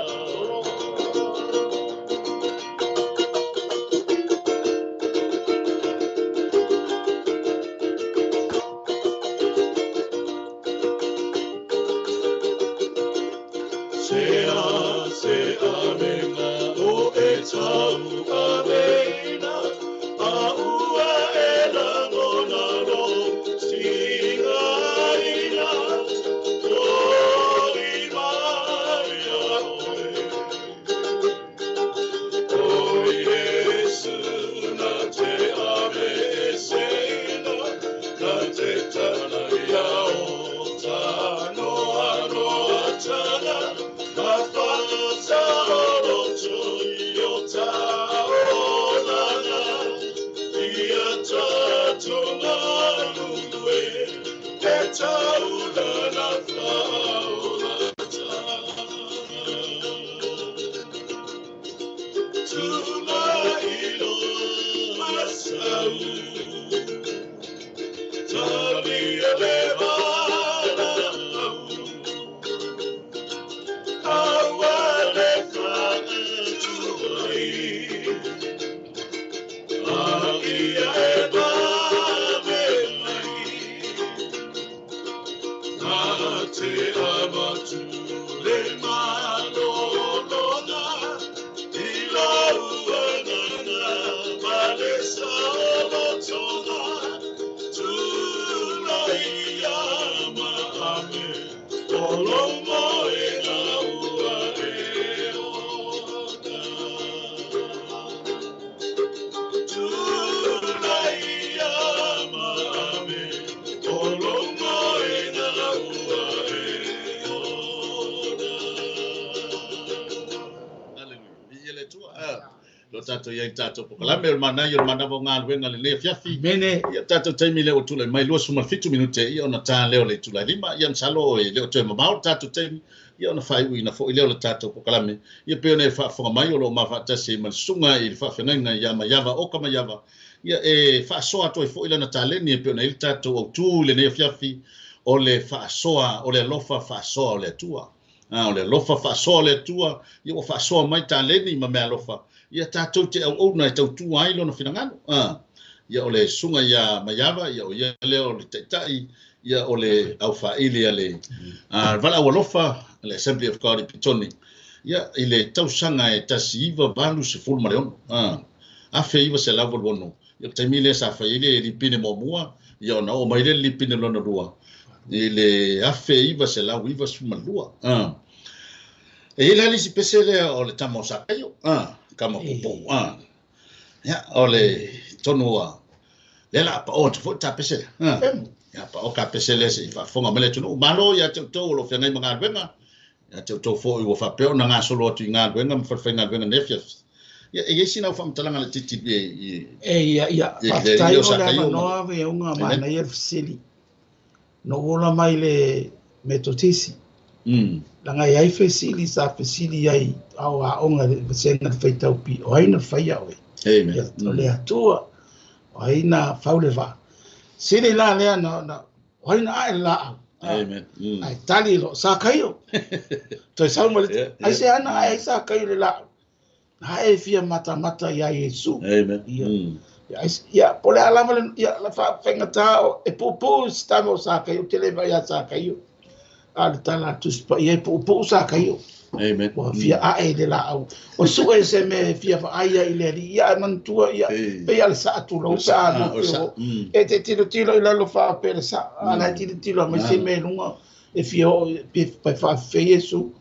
Tato ia tato pokalame o mana ia mana vo ngaluenga le le fiafi mene ia tato taimi le o tulai mai 27 minute ia ona ta leo le tulai lima ia msalo e le o toe mamao tato taimi ia ona fai ui na fo ile o le tato pokalame ia pe ona faafofoga mai o lo mafaatasi ma le susuga i le faafeagaiga ia Maiava Oka Maiava ia e faasoa atu ai foi lana taleni e pe ona i le tatou autū i lenei afiafi o le faasoa o le alofa faasoa o le Atua. O le alofa faasoa o le Atua ia ua faasoa mai taleni ma mea alofa ia tatou te auauna e tautua ai lona finagalo. Ia o le susuga ia Maiava ia o ia lea o le taitai ia o le aufaili a le valaau alofa le Assembly of God i Petone ia i le tausaga e 1986 1986 ia le taimi lea sa fai ai le lipine muamua ia ona oo mai le lipine lona lua i le 1992. E i la isi pese lea o le tama o Sakaio, kama pupu, ia o le tonu a le la pa o te foi ta pese lea. Ia pa o ka pese lea se i faafofoga mai le atunuu. Malo ia te outou o lo o feagai ma galuega, ia te outou foi ua faapea ona gasolo atu i galuega ma falefaigaluega nei afiafi. Ia e i ai sina au faamatalaga laitiiti i E ia ia i le faafetai alii o mo le Sakaio ma avanoa veiauga Amen. manaia le fesili. No ola mai le Metotisi. Langa e ai fesili sa fesili ai au aoga le vasenga le faitaupi o ai na faia oe. Amen. Ia, o le Atua, o ai na fau le vaa. Sili la lea na o ai na ae le laau. Amen. Ai tali lo Sakaio. Toe sau ma le Yeah, ai se yeah. ana ae ai Sakaio le laau. Na e fia matamata ia Iesu. Amen. Ia. Ia, ai ia, po le a lava le, ia, la faafegata o, e puupuu se tama o Sakaio, te le vai ia Sakaio. A le tala a Tusi Paia, e puupuu Sakaio. Amen. Ua fia ae le laau. O sue se me fia vaai ai le alii, ia e manatua, ia, pe ia le saa tulou, O pe saa, a o no saa. pe o. E te tilotilo i lalo faape le saa, a la e tilotilo mai se me lunga, e fia o, pe pa faafefea Iesu.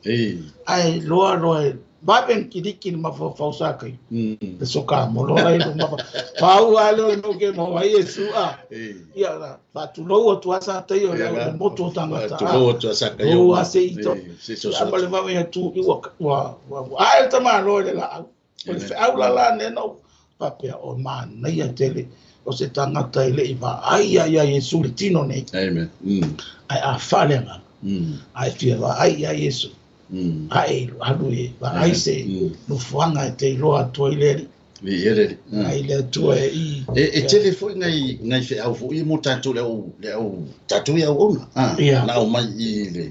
Ai loa loa e vaven kiliki ni mafaufau Sakaio. Le soka molo lai lo mafa. Pau a le no ke mo ai Iesu a. Ia la faatulou atu a sa taio le le motu o tagata. Faatulou atu a Sakaio. O a se ito. Se so Ia so. ma le vave atu i ua ua ua a e tamalo le laau. O le Amen. feau la la ne no faapea o manaia tele o se tagata e le i vaai ia ia Iesu le tino nei. Amen. Ai a fale agaga. Ai fia vaai ia Iesu. Ai alu e vaai se nofoaga e te iloa atu ai le alii. I e le alii. Ai le Atua e i. E tele foi ngai feau foi mo tatou le au tatou i auauna. Ia. Na au mai i le.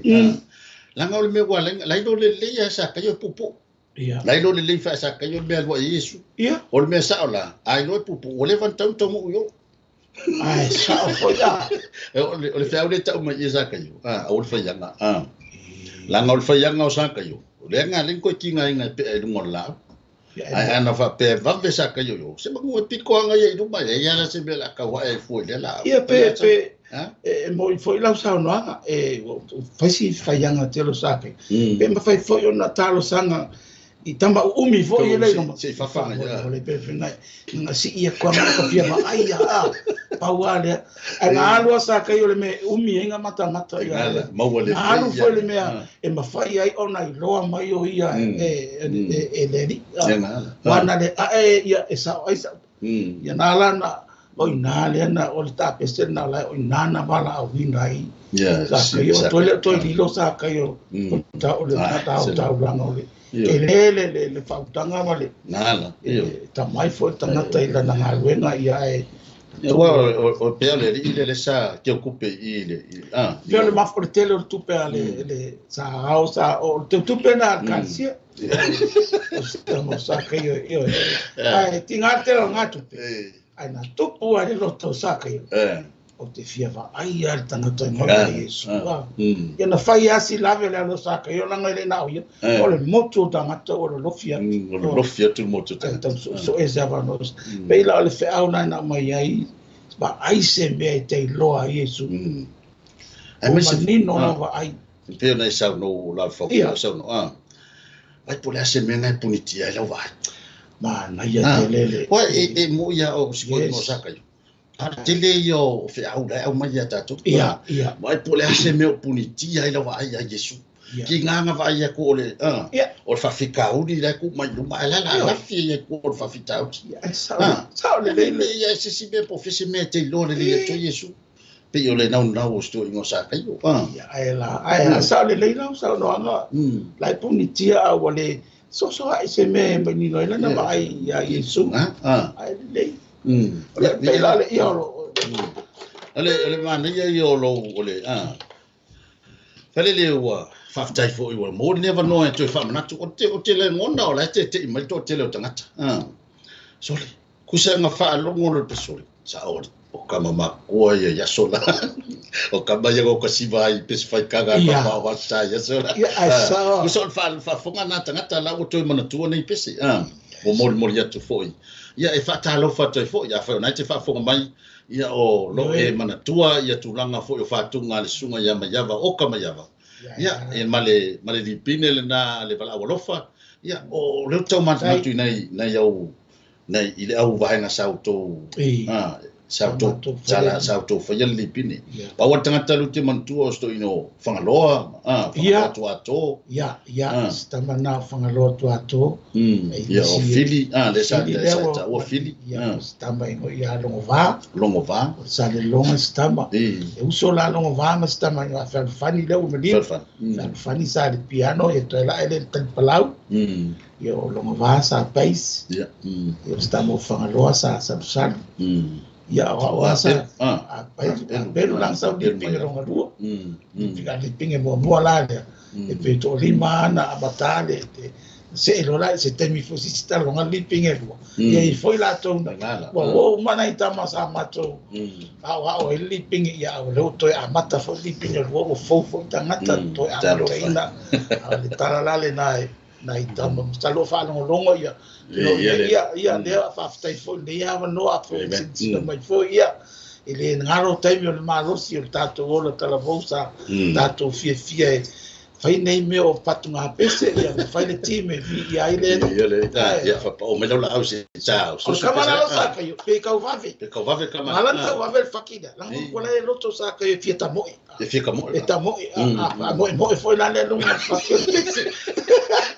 Langa o le mea ua lai lo lelei a Sakaio e puupuu. Ia. Lai lo lelei fa Sakaio le mea lua i Iesu. Ia. O le mea sao la, ai lo e puupuu, ua leva ona tau taunuu i o. Ai, sao foi a. E, o le feau le tau mai i Sakaio. O le faiaga. Langa o le faiaga o Sakaio. O le aga le koe kinga inga e pea i lunga o le laau. Ai ana faapea vave Sakaio i o. Se mangu e piko anga ia i luma, e ia la se mea la kau hae e fua i le laau. Ia, pe, Ha? e moi foi lau saunoaga, e, o, faisi faiaga tele o Sakaio. Pe mafai foi ona talosaga I tama uumi foi le no Se fafa ya. O le pe fina nga si ia kwa ma ka fia ma ai ya pau ale ai nga alu sa kai o le me umi ai nga mata mata ia. Maua le alu foi le mea e mafai ai ona i loa mai o ia e le ri. Wana le ae ia e sa ai sa. Ia na la na o ina le na o le tapese na la o ina na wala au ina i. Sa kai o toi lilo sa kai o ta o le ta o ta o langa o le. E le le fautanga ma le. Nala. Ta mai foi tangata i lana galuega ia e. Ua o pea le i le sa ke okupe i le a. Pea le mafo le tele o le tupe a le sa ao sa o te tupe na kalsia. O mo sa kai o io. Ai tinga te o ngā tupe. Ai na tupu ai le loto sa kai. O te fia va ai a le tangata i ngā Yesu. Ia na whai asi lave le alo sa kai o langa i le nao ia. O le motu o tangata o le lofi atu. O le lofi atu le motu o tangata. So e se awa no. Peila o le wheau nai na mai ai. Pa ai se mea i te iloa Yesu. O manino na wa ai. Peo nei sau no la whau. Sau no. Ai po le ase mea ngai punitia ai lau vai. Ma nai a te lele. Oa e mo ia o sikoi no sa kai. A tele ia o wheau lai au mai ia tātou. Ia, ia. Mai po le ase mea o punitia ai lau vai a Yesu. Ki nganga vai ia ko le o le whawhikauri lai ku mai luma ai la la fia ia ko o le whawhitauri. Ia, sao le le. Ia se si mea po fese mea te iloa le le to Yesu. Pe o le nau nau o sto ingo sa kai o. Ia, ai la, ai sao le le lau sao no anga. Lai punitia au le so so ai se mea mai ni loi lana vai ia Yesu. Ai le. Le pela le ia o le mana ia ia o lo o le fale le ua whaftai fo i ua mo never know e toi whamanatu o te le ngona o la te te i mai to te le o tangata sole kusa nga whaalongo le pesole sa o o kama makua ia ia sola o kama ia o kasiva i pesi whai kaga ka wha sa ia sola ia kusa o whaafonga nā tangata la o toi manatua nei pesi o mori mori atu foi ia e whaatalo whatoi foi ia whai o nai te whaafonga mai ia o lo e manatua ia tūlanga foi o whātunga le sunga ia maiava o ka maiava ia e male lipine le na le wala awalofa ia o leo tau manatu i nei au nei i le au vahenga sau tō sau tō sala sau tō whaia le lipine paua tangata lu te manatua o sto ino whangaloa whangaloa tuato ia ia stamana whangaloa tuato ia o fili le sa ta o fili ia stama ingo ia longova longova sa le longa stama e uso la longova ma stama ingo fa fani le o mali fani sa le piano e to la ele palau ia o longova sa bass ia ia stama whangaloa sa sa sa ia o asa a pelu lang sa di pinga longa lua pinga di pinga mo mo la le e pe to lima na abatale te se lo la se temi fosi sta longa li pinga lua ia i foi la to na o mana ita ma sa mato a o li pinga ia o le to amata fo li pinga lua o fo fo tangata to a lo ina a le tala la le na na ita ma sa lo fa longo longo ia ia ia le fa fai fo le ia no a fo si mai fo ia ele ngaro taimi o le malosi o le tatou ola talavousa tatou fiafia e fai nei mea o patuga pese ia fai le time ia ai le ia le ia fa o me la au se sa o kama la sa ka yo pe kau vave kama la kau vave le fakina la ko le loto sa ka yo fia tamoe e fia kamoe e tamoe a moe moe foi la le lunga fakina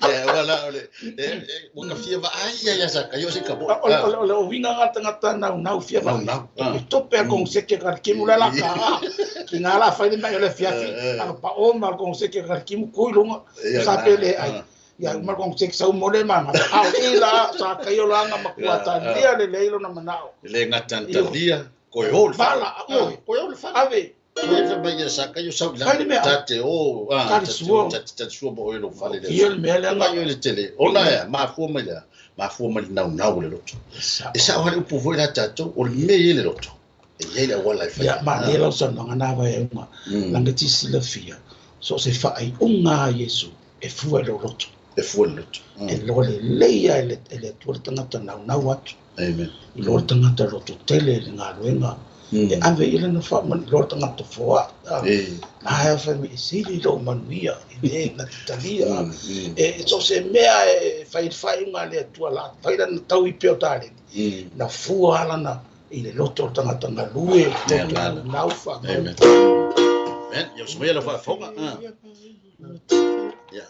ia wala ole e ka fia va ai ia sa ka yo se ka o le o winga ngata ngata nau fia va e tope con se ke ka kimula la ka ki ngala fai le mai le fia fi a pa o mal con se ke ka kimu kui lunga sa pele ai ia mal con se sa mo le mama a ila sa ka yo langa makua ta dia le le ilo na manao le ngata talia ko yo fala ko yo fala ave Ia mai ia sa ka yo sa la ta te o ta ta sua mo lo fale le ia me le nga yo le tele ona ya ma fu mai la ma fu mai nau le loto e sa o le upu foi la tato o le me le loto e ia le wala fa ia ma le lo sa nga na va e uma langa ti sila fia so se fa ai unga Yesu e fu le loto e fu le loto e lo le leia le le tu tangata nau atu amen i lo tangata loto tele le nga luenga E ave i lana whaamani loa tangata foa. Na hea whai me sili lo manuia i le na talia. E so se mea e whai whai unga le atua la whai lana tau i peo tāle. Na fua alana i le loto o tangata ngalue le naufa. Amen. Amen. Ia usumea la whaafonga. Yeah.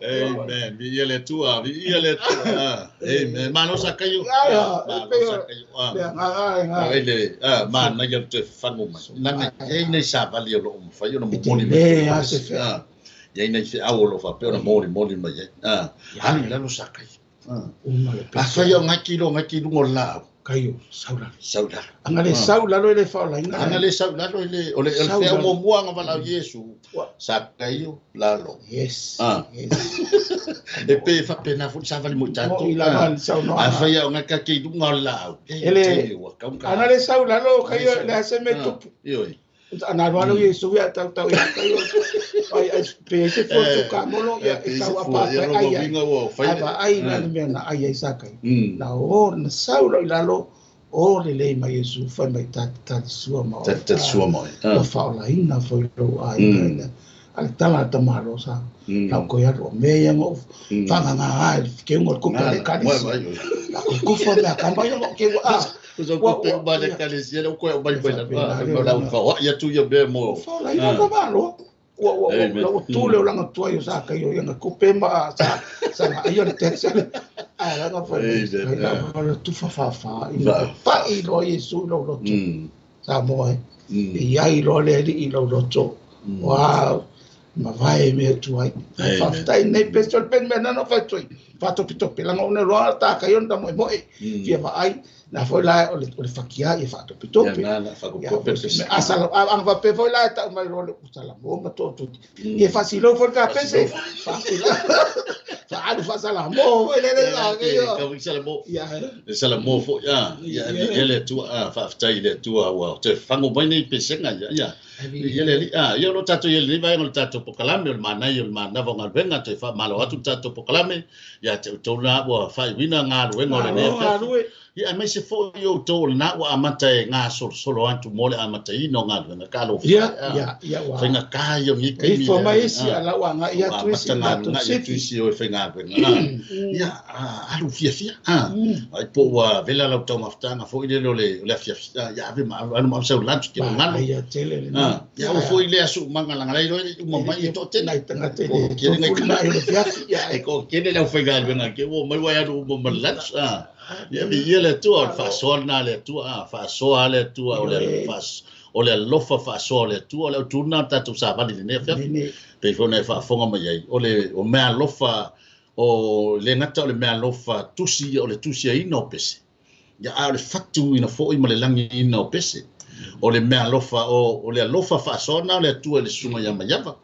Amen. Vi ia le tua, vi ia le tua. Amen. Mano sa kayo. Mano sa kayo. Le ma na ia te fango mai. Nanga e nei sa vali o lo mfai ona momoli mai. Ia nei se au lo fa pe ona moli moli mai. Hali lalo sa kayo. A fai o ngaki lo ngaki lungo la. Kayo saula. Saula. Anga le saula lo le faola ina. Anga le saula lo le o le fe o mua nga vala Yesu. Sa kayo lalo. Yes. Yes. E pe fa pena fu sa vali mo tato. A fai o ngaka ki lungo la. Ele ana le saula lo kayo le se me tupu. Io. Ana lo Yesu ya tau tau ya kayo. Ai ai pe se fu tu ka molo ya tau apa ai ai. Ai na me na ai ai sa kai. Na o na saula i lalo o le le mai Yesu fa mai ta ta sua ma. Ta sua ma. O fa ola ina fo lo ai na. Al tala ta malo sa. La ko ya ro me ya mo fa nga ai ke ngo ko pe ka ni. La ko ko fa me ka ba yo ke a. So ko pe ba le kalisi le ko ba ba la fa wa ya tu ya be mo. Fa la ina ka malo. Ua ua tu le olanga tua yo sa ka yo nga ko pe ma sa sa nga yo le te sa. A la nga fa. La tu fa fa fa. Pa i lo Yesu lo lo tu. Sa mo e. I ai lo le i lo lo tu. Wa Mavae mea tuai. Amen. Faafetai nei pese o le peni mea nana o fai tui. Faatopetope langa ona loa ta kai ona mo mo e. Fia vaai na foi la o le fakia e faatopetope. Ia na fakopope pese. Asala anga va pe foi la ta mai ro le usala mo ma to to. Ia fasilo foi ka pese. Fasilo. Fa alu fasala mo le le la ke yo. Ka sala mo. Ia. Le sala mo fo ia. Ia ia le tua faafetai le tua ua te fango mai nei pesenga ia. Ia. Ia le ia lo tatou ia le vai no tatou pokalame o le manai o le manava o galuega toe faamalo atu le tatou pokalame ia te outou lena ua faaiuina galuega o lenei afiafi. Ia aemaise foi outou o lena ua amata e gasolosolo atu mo le amataina o galuega ka alofa. Ia ia ua. Faigata ia o lenei taimi. Ifo mai isi ala ua agai atu isi Amata tatou galuega ia sifi. Isi o e faigaluega. Ia alu fiafia. Ai po ua vela lau taumafataga foi lele o le afiafi. Ia ave ma alu ma sau lunch ke ngalo. Ia tele lena. Ia o foi le asu manga langa lai loi uma mai e toatele. Nai tagata e O le kele ngai tofuli mai o le fiafi. Ia E ko kele lau faigaluega ke ua mai wai alu uma ma lunch. Ia mi ia le atua o le faasoa lena le atua. Faasoa le atua o le faas o le alofa faasoa o le atua o le autuna tatou savali lenei afiafi. Nene. Pei foi ona e faafofoga mai ai o le o mea alofa o le gata o le mea alofa tusi o le tusiaina o pese. Ia a o le fatuina foi ma le lagiina o pese. O le mea alofa o le alofa faasoa na o le atua i le susuga ia Maiava.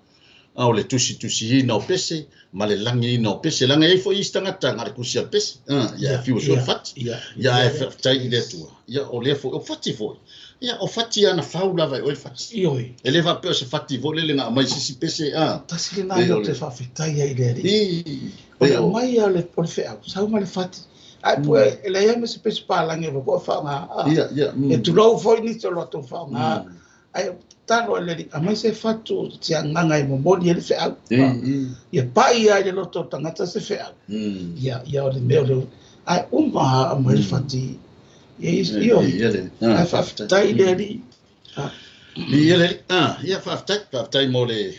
A o le tusitusiina o pese ma le lagiina o pese. Laga e ai foi isi tagata na le tusi a pese. Ia e fiu e sua le fati. Ia e faafetai i le atua. Ia o lea foi o fati foi. Ia o fati ana fau lava e oe le fati. Ioi. E le faapea o se fati foi lele na aumai sisi pese. Tasi lena mea te faafetai ai i le Alii. I. O le aumai o le feau, sau ma le fati. Ai po e leai ma se pese palangi e po whaonga. Ia, ia. E tulou foi nisi o latou whaonga. Ai talo e le Alii, aumai se fatu te agaga e momoli ai le feau. Ia pai ai le loto o tagata se feau. Ia, ia o le mea o le ai uma aumai le fati. Ia, ia, Ia le. Ai faafetai i le Alii. Ia le. Ia faafetai, faafetai mo le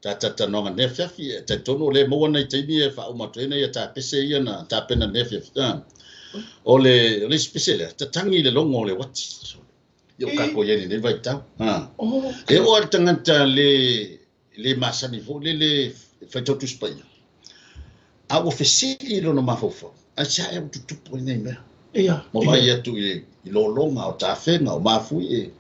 tatatanoga nei afiafi. E talitonu o le maua nai taimi e faauma atu ai ia tapese ia na tapena nei afiafi. O le isi pese lea, tatagi le logo o le uati. Ia o kako ia lenei vaitau. E oo le tagata le masani foi lele faitau Tusi Paia. A ua fesili i lona mafaufau. Ai se ae ua tutupu ai nei mea. Ia. Ma vaai atu i lologa o tafega o mafui e.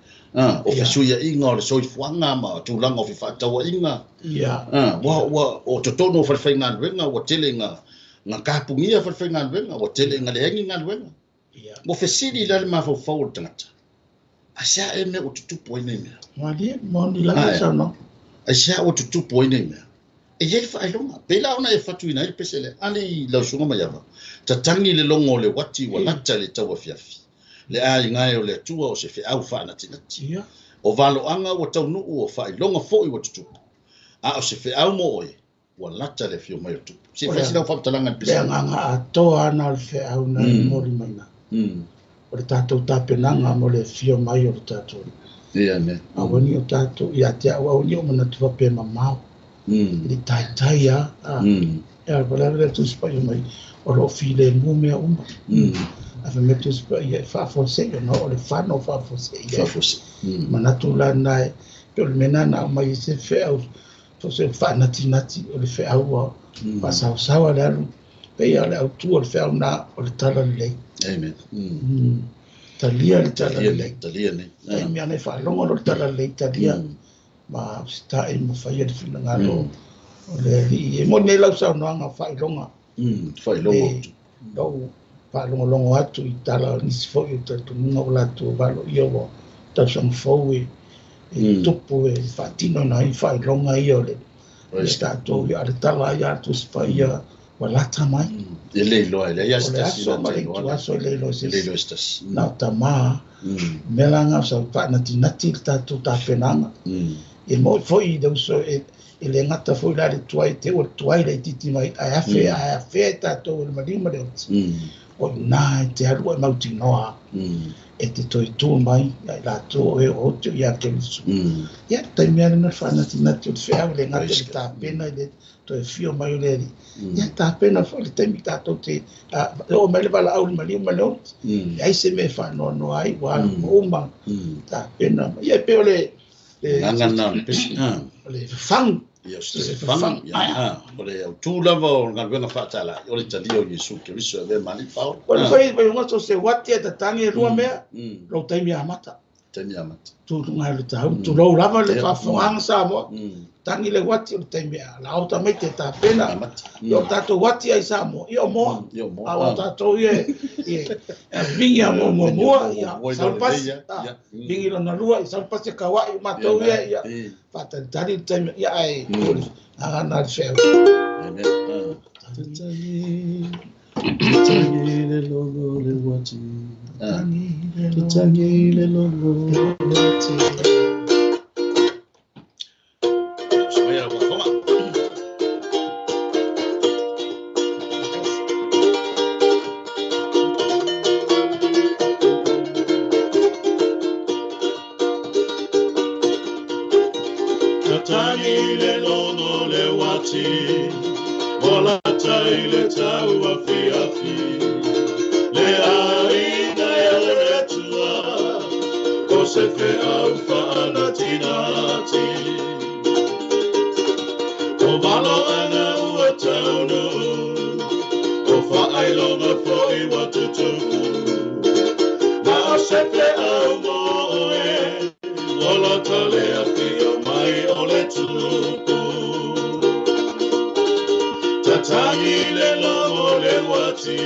O fesuiaiga o le soifuaga ma tulaga o fefaatauaiga. Ia. Ua o totonu o falefaigaluega ua tele nga kapugia falefaigaluega ua tele nga leai ni galuega. Ia. Ua fesili la le mafaufau o le tagata. Ai se ae mea ua tutupu ai nei mea. Malie, moni lava saunoa. Ai se ae ua tutupu ai nei mea. E iai le faailoga. Pei la ona e fatuina ai le pese lea. Ale i lau susuga Maiava. Tatagi le logo o le uati ua lata le tauafiafi. Le aiga e o le atua o se feau faanatinati. Ia. O valoaga ua taunuu o faailoga foi ua tutupu. A o se feau mo oe ua lata le afio mai o tupu. Se fai sina faamatalaga i le pese. Le agaga atoa ana o le feau na e momoli mai na. O le tatou tapenaga mo le afio mai o le tatou. Ia ne. Aua ni o tatou ia te au aua ni o manatu faapea mamao. I le taitai a. E ala pale le Tusi Paia mai o loo filemu mea uma. A fai mai Tusi Paia e faafuasei ona o le fano faafuasei. Faafuasei. Manatu la na e pe o le mea na aumai ai se feau se faanatinati o le feau ua faasaosaoa le alu. Pei o le autu o le feau na o le tala lelei. Amen. Talia le tala lelei. Talia nei. Ai mea nei faalogo le tala lelei talia. Ma usita'i ma faia le finagalo o le Alii. E moni ai lau saunoaga faailoga. Faailoga. Lou faalogologo atu i tala o nisi foi o talitonuga o latou valoia ua tausaga fou e tupu e faatino ai faailoga ia o le tatou ia le tala ia a Tusi Paia ua lata mai. E le iloa e leai O le tasi aso na ma le te iloa. ituaso e le iloa se E le isi. iloa se tasi. Na o tamā, mea la ngā sa faanatinati le tatou tapenaga. E moi foi i le uso e le gata foi la le tuai te ua le tuai le itiiti mai ae afe ae afea e tatou e le maliu ma le oti. O i nā e te alu e mautinoa e te toe tū mai ai latou o e o oti o ia Keriso. Ia, taimi lava lena le faanatinati o le feau le gata i le tapena i le toe fio mai o le Alii. Ia, tapena foi le taimi tatou te oo mai le valaau le maliu ma le oti. E ai se mea e faanoanoa ai ua alu uma tapena. Ia, e pei o le Gagana o le pese. O le fafagu. Ia se faga ia o le autu lava o le galuega faatalai o le talia o Iesu Keriso e avea ma alii faola. O le fai mai unga so se wati e tatagi e lua mea lou taimi amata. Taimi amata. Tuluga le tau tulou lava le faafofogaga Samoa. Tagi le wati o le taimi a laota mai te tapena. Ia o tatou wati ai Samoa ia o moa. A o tatou ia e vingi a muamua ia saupasi. Vingi lona lua i saupasi Kauai matou ia ia faatalitali le taimi ia ai agana le feau. Amen. Tatagi le logo le wati. Tatagi le logo le wati. Tatagi le logo le wati. Molata i le tau afi afi. Le aina e le atua. Ko se fe au faanatinati. Ko valo ana ua taunu. Ko whaailonga foi wa tutupu. Na o se fe au moe. Molata le afi o mai o le tupu. Tatagi le logo le wati,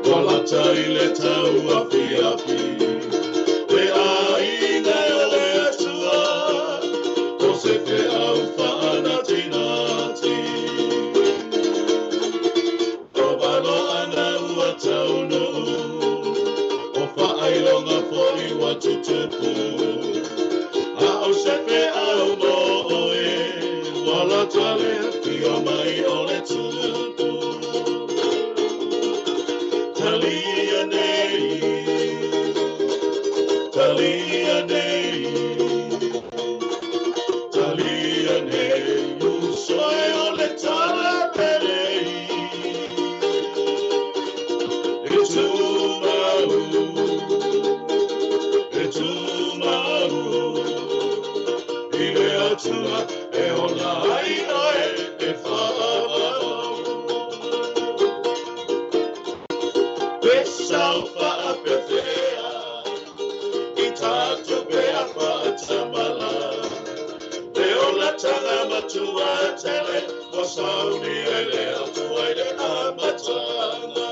Molata i le tau afi afi. Le aina e le atua, Ko se fe au faanatinati. Ko valo ana ua taunu, O whaailonga foi wa tutupu. A o se fe au moe, Molata le afi o mai o le tupu. Talia nei, talia nei, talia nei, usoe o le tala pelei. E tumau, e tumau, i le atua e ola ai oe e whaamau. Pesau whaapewhea, i tātou pea whaatamala. Te ola tanga matua tele, o sauni e le atua i le amatanga.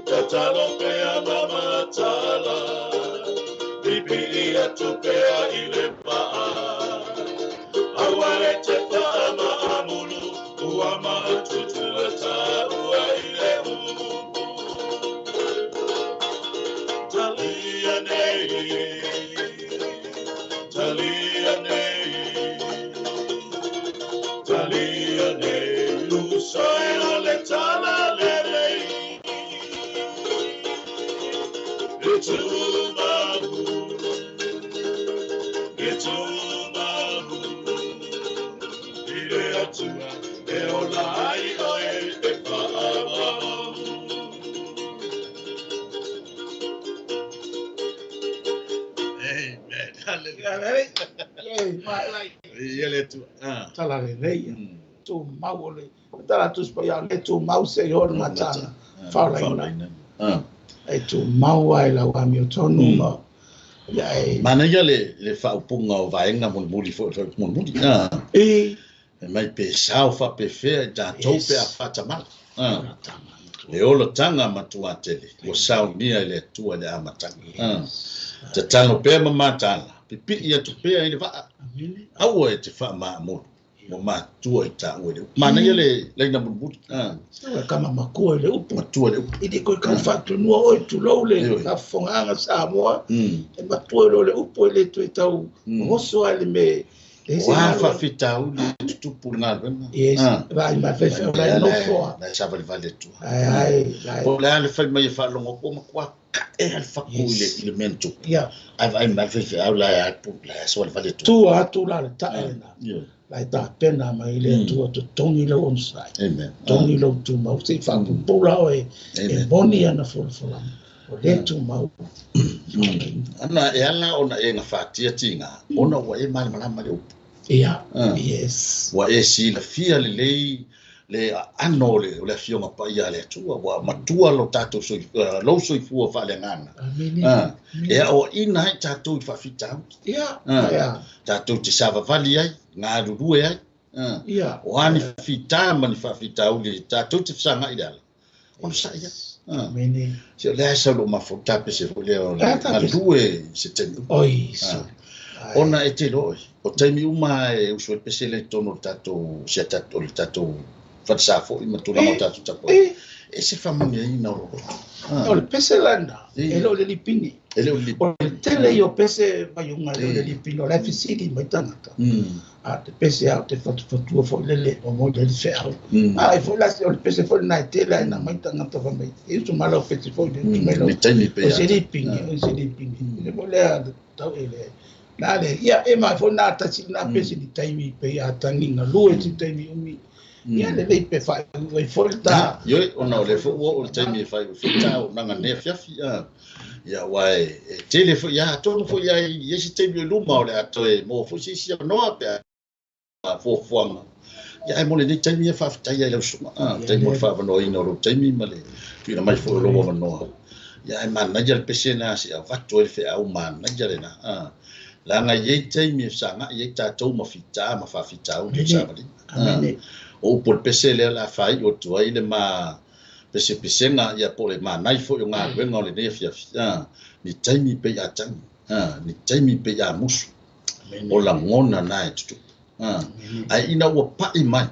Tatalo pea mamatala, pipiri atu pea i le maa. Aua e te whaamaamulu, ua maatutua tāua i le upu. Talia nei, talia nei, talia nei, usoe o le tala lelei. E tumau, e tumau, i le atua e ola ai oe e whaamau. Amen. Hallelujah. Ia le atua. Tala lelei. Tu mau o le. Tala tu spa ia le tu mau se i o le matana. Faolaina. E tu mau ai lau ami o tonu ma. Ia e. Mana ia le whaupunga o vaenga mulimuli foi mulimuli. E. E mai pe sao fa pe fea i tātou pe a whatamala. Le olo tanga matua tele. O sao nia i le atua le amatanga. Tatalo pea mamatala. Pipi ia tu pea i le waa. Aua e te whaamaamulu. Mo matua i tā ue le upu. Mana ia le leina mulimuli. Sawa kama makua i le upu. Matua le upu. I te koe kau whaatunua oi tulou le whafonganga Samoa. E matua i lo le upu i le tue tau hoso ai le me. Oa whawhitau le tutupu le ngā. Yes, vai mai whewhe o lai nofoa. Lai savalivali atua. Ai, ai. O le a le whai mai e whaalongo ko makua ka e al whaku i le mea tupu. Ia. Ai vai mai whewhe au lai apu, lai savalivali atua. Tua atu la le tae na. Lai tā pena mai le atua to tongi lau onsai. Amen. Tongi lau tūmau. Se whakupula oe e moni ana folafolanga. O le tūmau. Ana e ala ona e ngā whātia tinga. Ona ua e malamalama le upu. Ia, yes. Ua e silafia lelei le aano o le Afioga Paia a le Atua, ua matua lo tatou lou soifua faaleagaga. E aoaina ai tatou i faafitauli. Ia. Tatou te savavali ai, galulue ai. O a ni fita ma ni faafitauli, tatou te fesagai i le ala. Ona sa'i ai. Se o lea e sau lou mafaufau tapese foi lea o le galulue i se taimi uma. Oi, Ona e te iloa oe, o taimi uma e usu ai pese lea i totonu o le tatou, si a tatou, o le tatou falesa foi ma tulaga o tatou tapuaiga. E se faamanuiaina o lou loto. O le pese lena, e le o le lipini. E le o le lipini. O le tele ia o pese vaiuga e le o le lipini, o la e fesili mai tagata. A te pese a o te fatufatua foi lele, o moi le feau. A e foi la, o le pese foi lena e tele ai na mai tagata fai mai, e usu mai lau pese foi lele, usu mai lau. Le taimi pe O se lipini, o se lipini. Le mo lea, tau e le, na le, ia, e mai foi na tasi na pese ni taimi pe ia tangi na lue ti taimi umi. Ia le lei pe fai ui foi le ta. Ioi, ona o le foi ua o le taimi e fai ui foi ta o nanga nea fiafi. Ia, ua e tele foi ia, tonu foi ia i esi taimi o luma o le ato e mo foi sisi a noa pe a fuafuaga. Ia, ai mo le nei taimi e faafetai ai lau susuga. Taimi mo le faavanoaina o lou taimi ma le tuuina mai foi o lou avanoa. Ia, ai manaia le pese na se avatu ai le feau manaia lena. Leaga i ai taimi e fesagai ai tatou ma fita ma faafitauli o savaliga. O upu o le pese lea o le a faaiu atu ai le ma pesepesega, ia po o le manai foi o galuega o lenei afiafi. Ni taimi pe i a tangi, ni taimi pe i a musu, o lagona na e tutupu. Ai ina ua pai mai.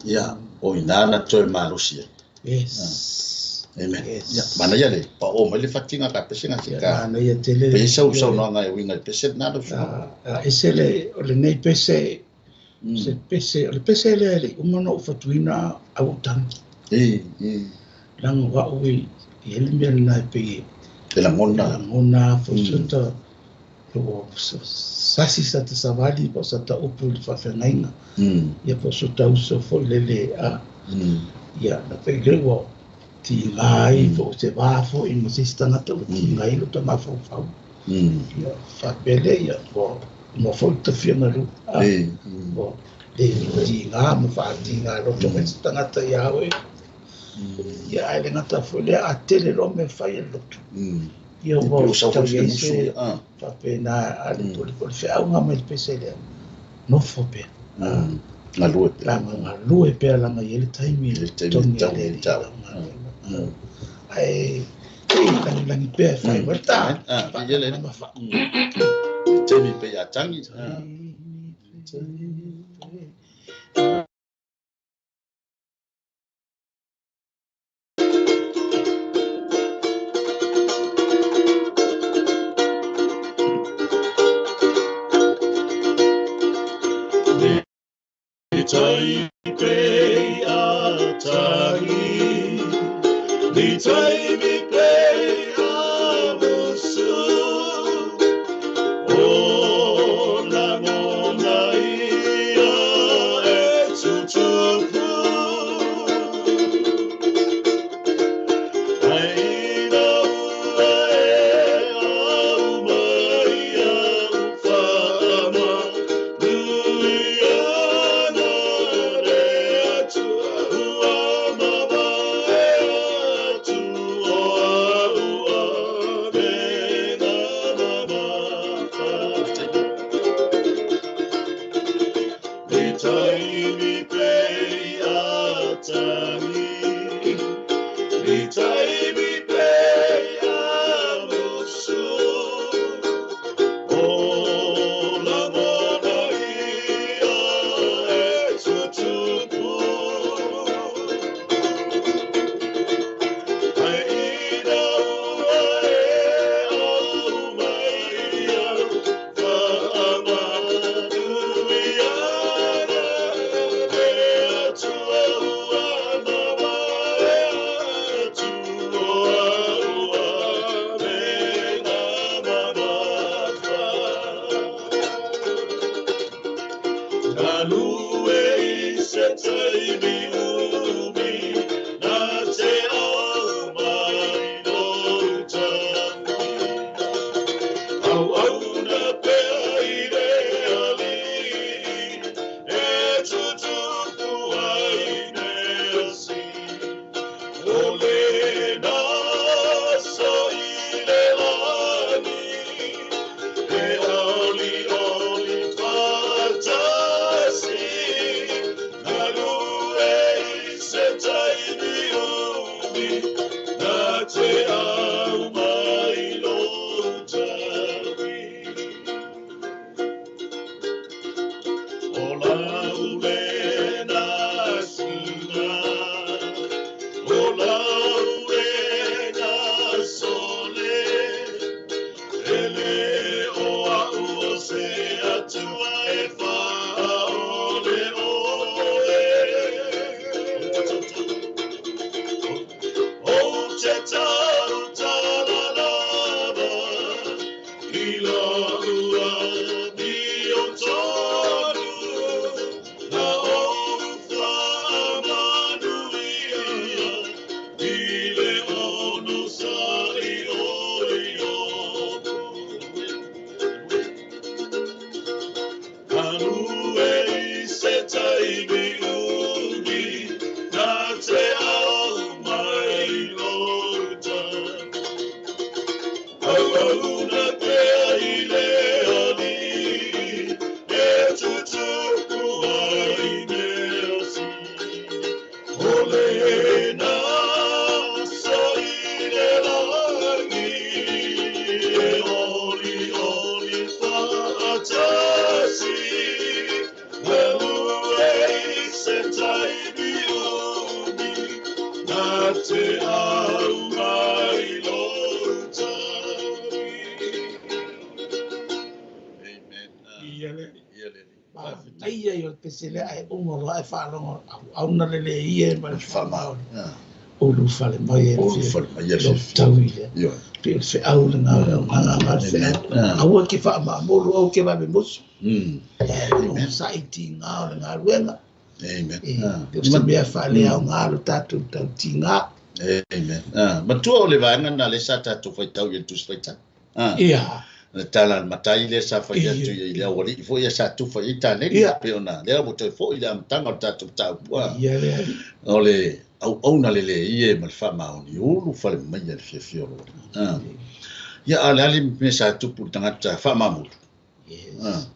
Ia, o ina na toe malosi ai. Yes. Amen. Yes. Ia, manaia le pa o mai le fatinga ka pesega se ka. Manaia tele. Pe sau sau noanga e uiga i pese na le usuga. Ese le, o lenei pese, se pese, o le pese lea le uma na ufatuina au tangi. Langa wa ui, i hele mea lena e pe E lagona. Lagona, fausuta, o sasi sa te savali, po sa ta upu le faafeagaiga. Ia po so ta uso foi lele a. Ia, na pe le ua tiga ai, po se vā foi, ma se isi tagata ua tiga ai lo ta mafaufau. Ia, faapea ia, po ma foi tafia malu. Po le tiga ma faatiga loto mai se tagata ia oe. Ia, ai le gata foi lea, a tele loa mea fai e le loto. Ia ua O sau tau foi i ai se se musu, faapena, a le o le feauga mai le pese lea, nofo pea. Galue pea. Langa galue pea, langa i ai le taimi Le taimi togi tau le i tau. Ai, ei, langilangi pea e fai mai ta. Ia le. Ma fa. Le taimi pe ia tangi. Tai pe a tangi, ni taimi pe a musu, o lagona ia e tutupu. Ai na ua e au mai au whaama, nui ana re atua, ua mamae atu o te au mai lo tawi. O lau le nasuna, o lau le nasole, ele o au o se atua e whaole oe. O te tau talalava, i lau ami o tonu, na o whaamanuia, i le ono sa i oi oku. Anu e i se taimi umi, nā te au mai lo uta. Au au na pea i le ali, e tutupu ai mea si. O le nā so i le langi, e oli oli whaatasi. Anu e i se taimi umi, nā te au mai lo tawi. Amen. Ia le. Ia le. Manaia i o le pese lea ai uma loa e faalogo au na le le ia e ma le Whaamaoni. whaamaoni. Ulu fale mai e Ulu le fale mai e le lo fiafia. taui lea. Ioe. Pe o le feau le ngā ngā ngā ngā le feau. Aua ke whaamamolu au ke wawe musu. E o sa i ti ngā o le ngā ruenga. Amen. E pe o se mea whaalea au ngā lo tātou tau ti ngā. Amen. Matua o le vaenga na le sa tātou whaitau i le tusi whaitau. Ia. Le tala le matai le sa whai atu Ia. i le awali i fo ia sa tufa i tāneni. Ia. Pe ona lea mo toe fo i le amtanga o tātou tāupua. Ia le ali. O le au au na le le ie ma le whaamaoni. Ulu whale mai a le fiafia o lo. Ia a le ali me sa tupu le tangata whaamamulu. Yes.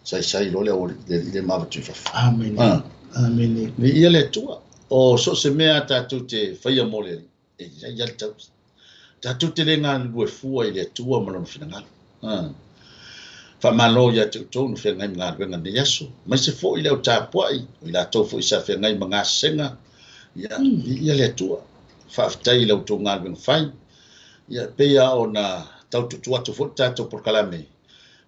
Sai sai lo le awali le le mawatu i whawha. Amen. Amen. Ni ia le tua. O so se mea tātou te whaia mo le e ia ia le tau. Tātou te le ngā lue fua i le tua ma lona whinangalo. Whamalo ia te utonu whengai mga ruenga ni aso. Mai se fo i leo tāpuai, o i la tau fo i sa whengai mga senga. Ia, ia le tua. Whaaftai i leo tō ngā ruenga whai. Ia, peia o na tau tutu atu fo tātou por kalame.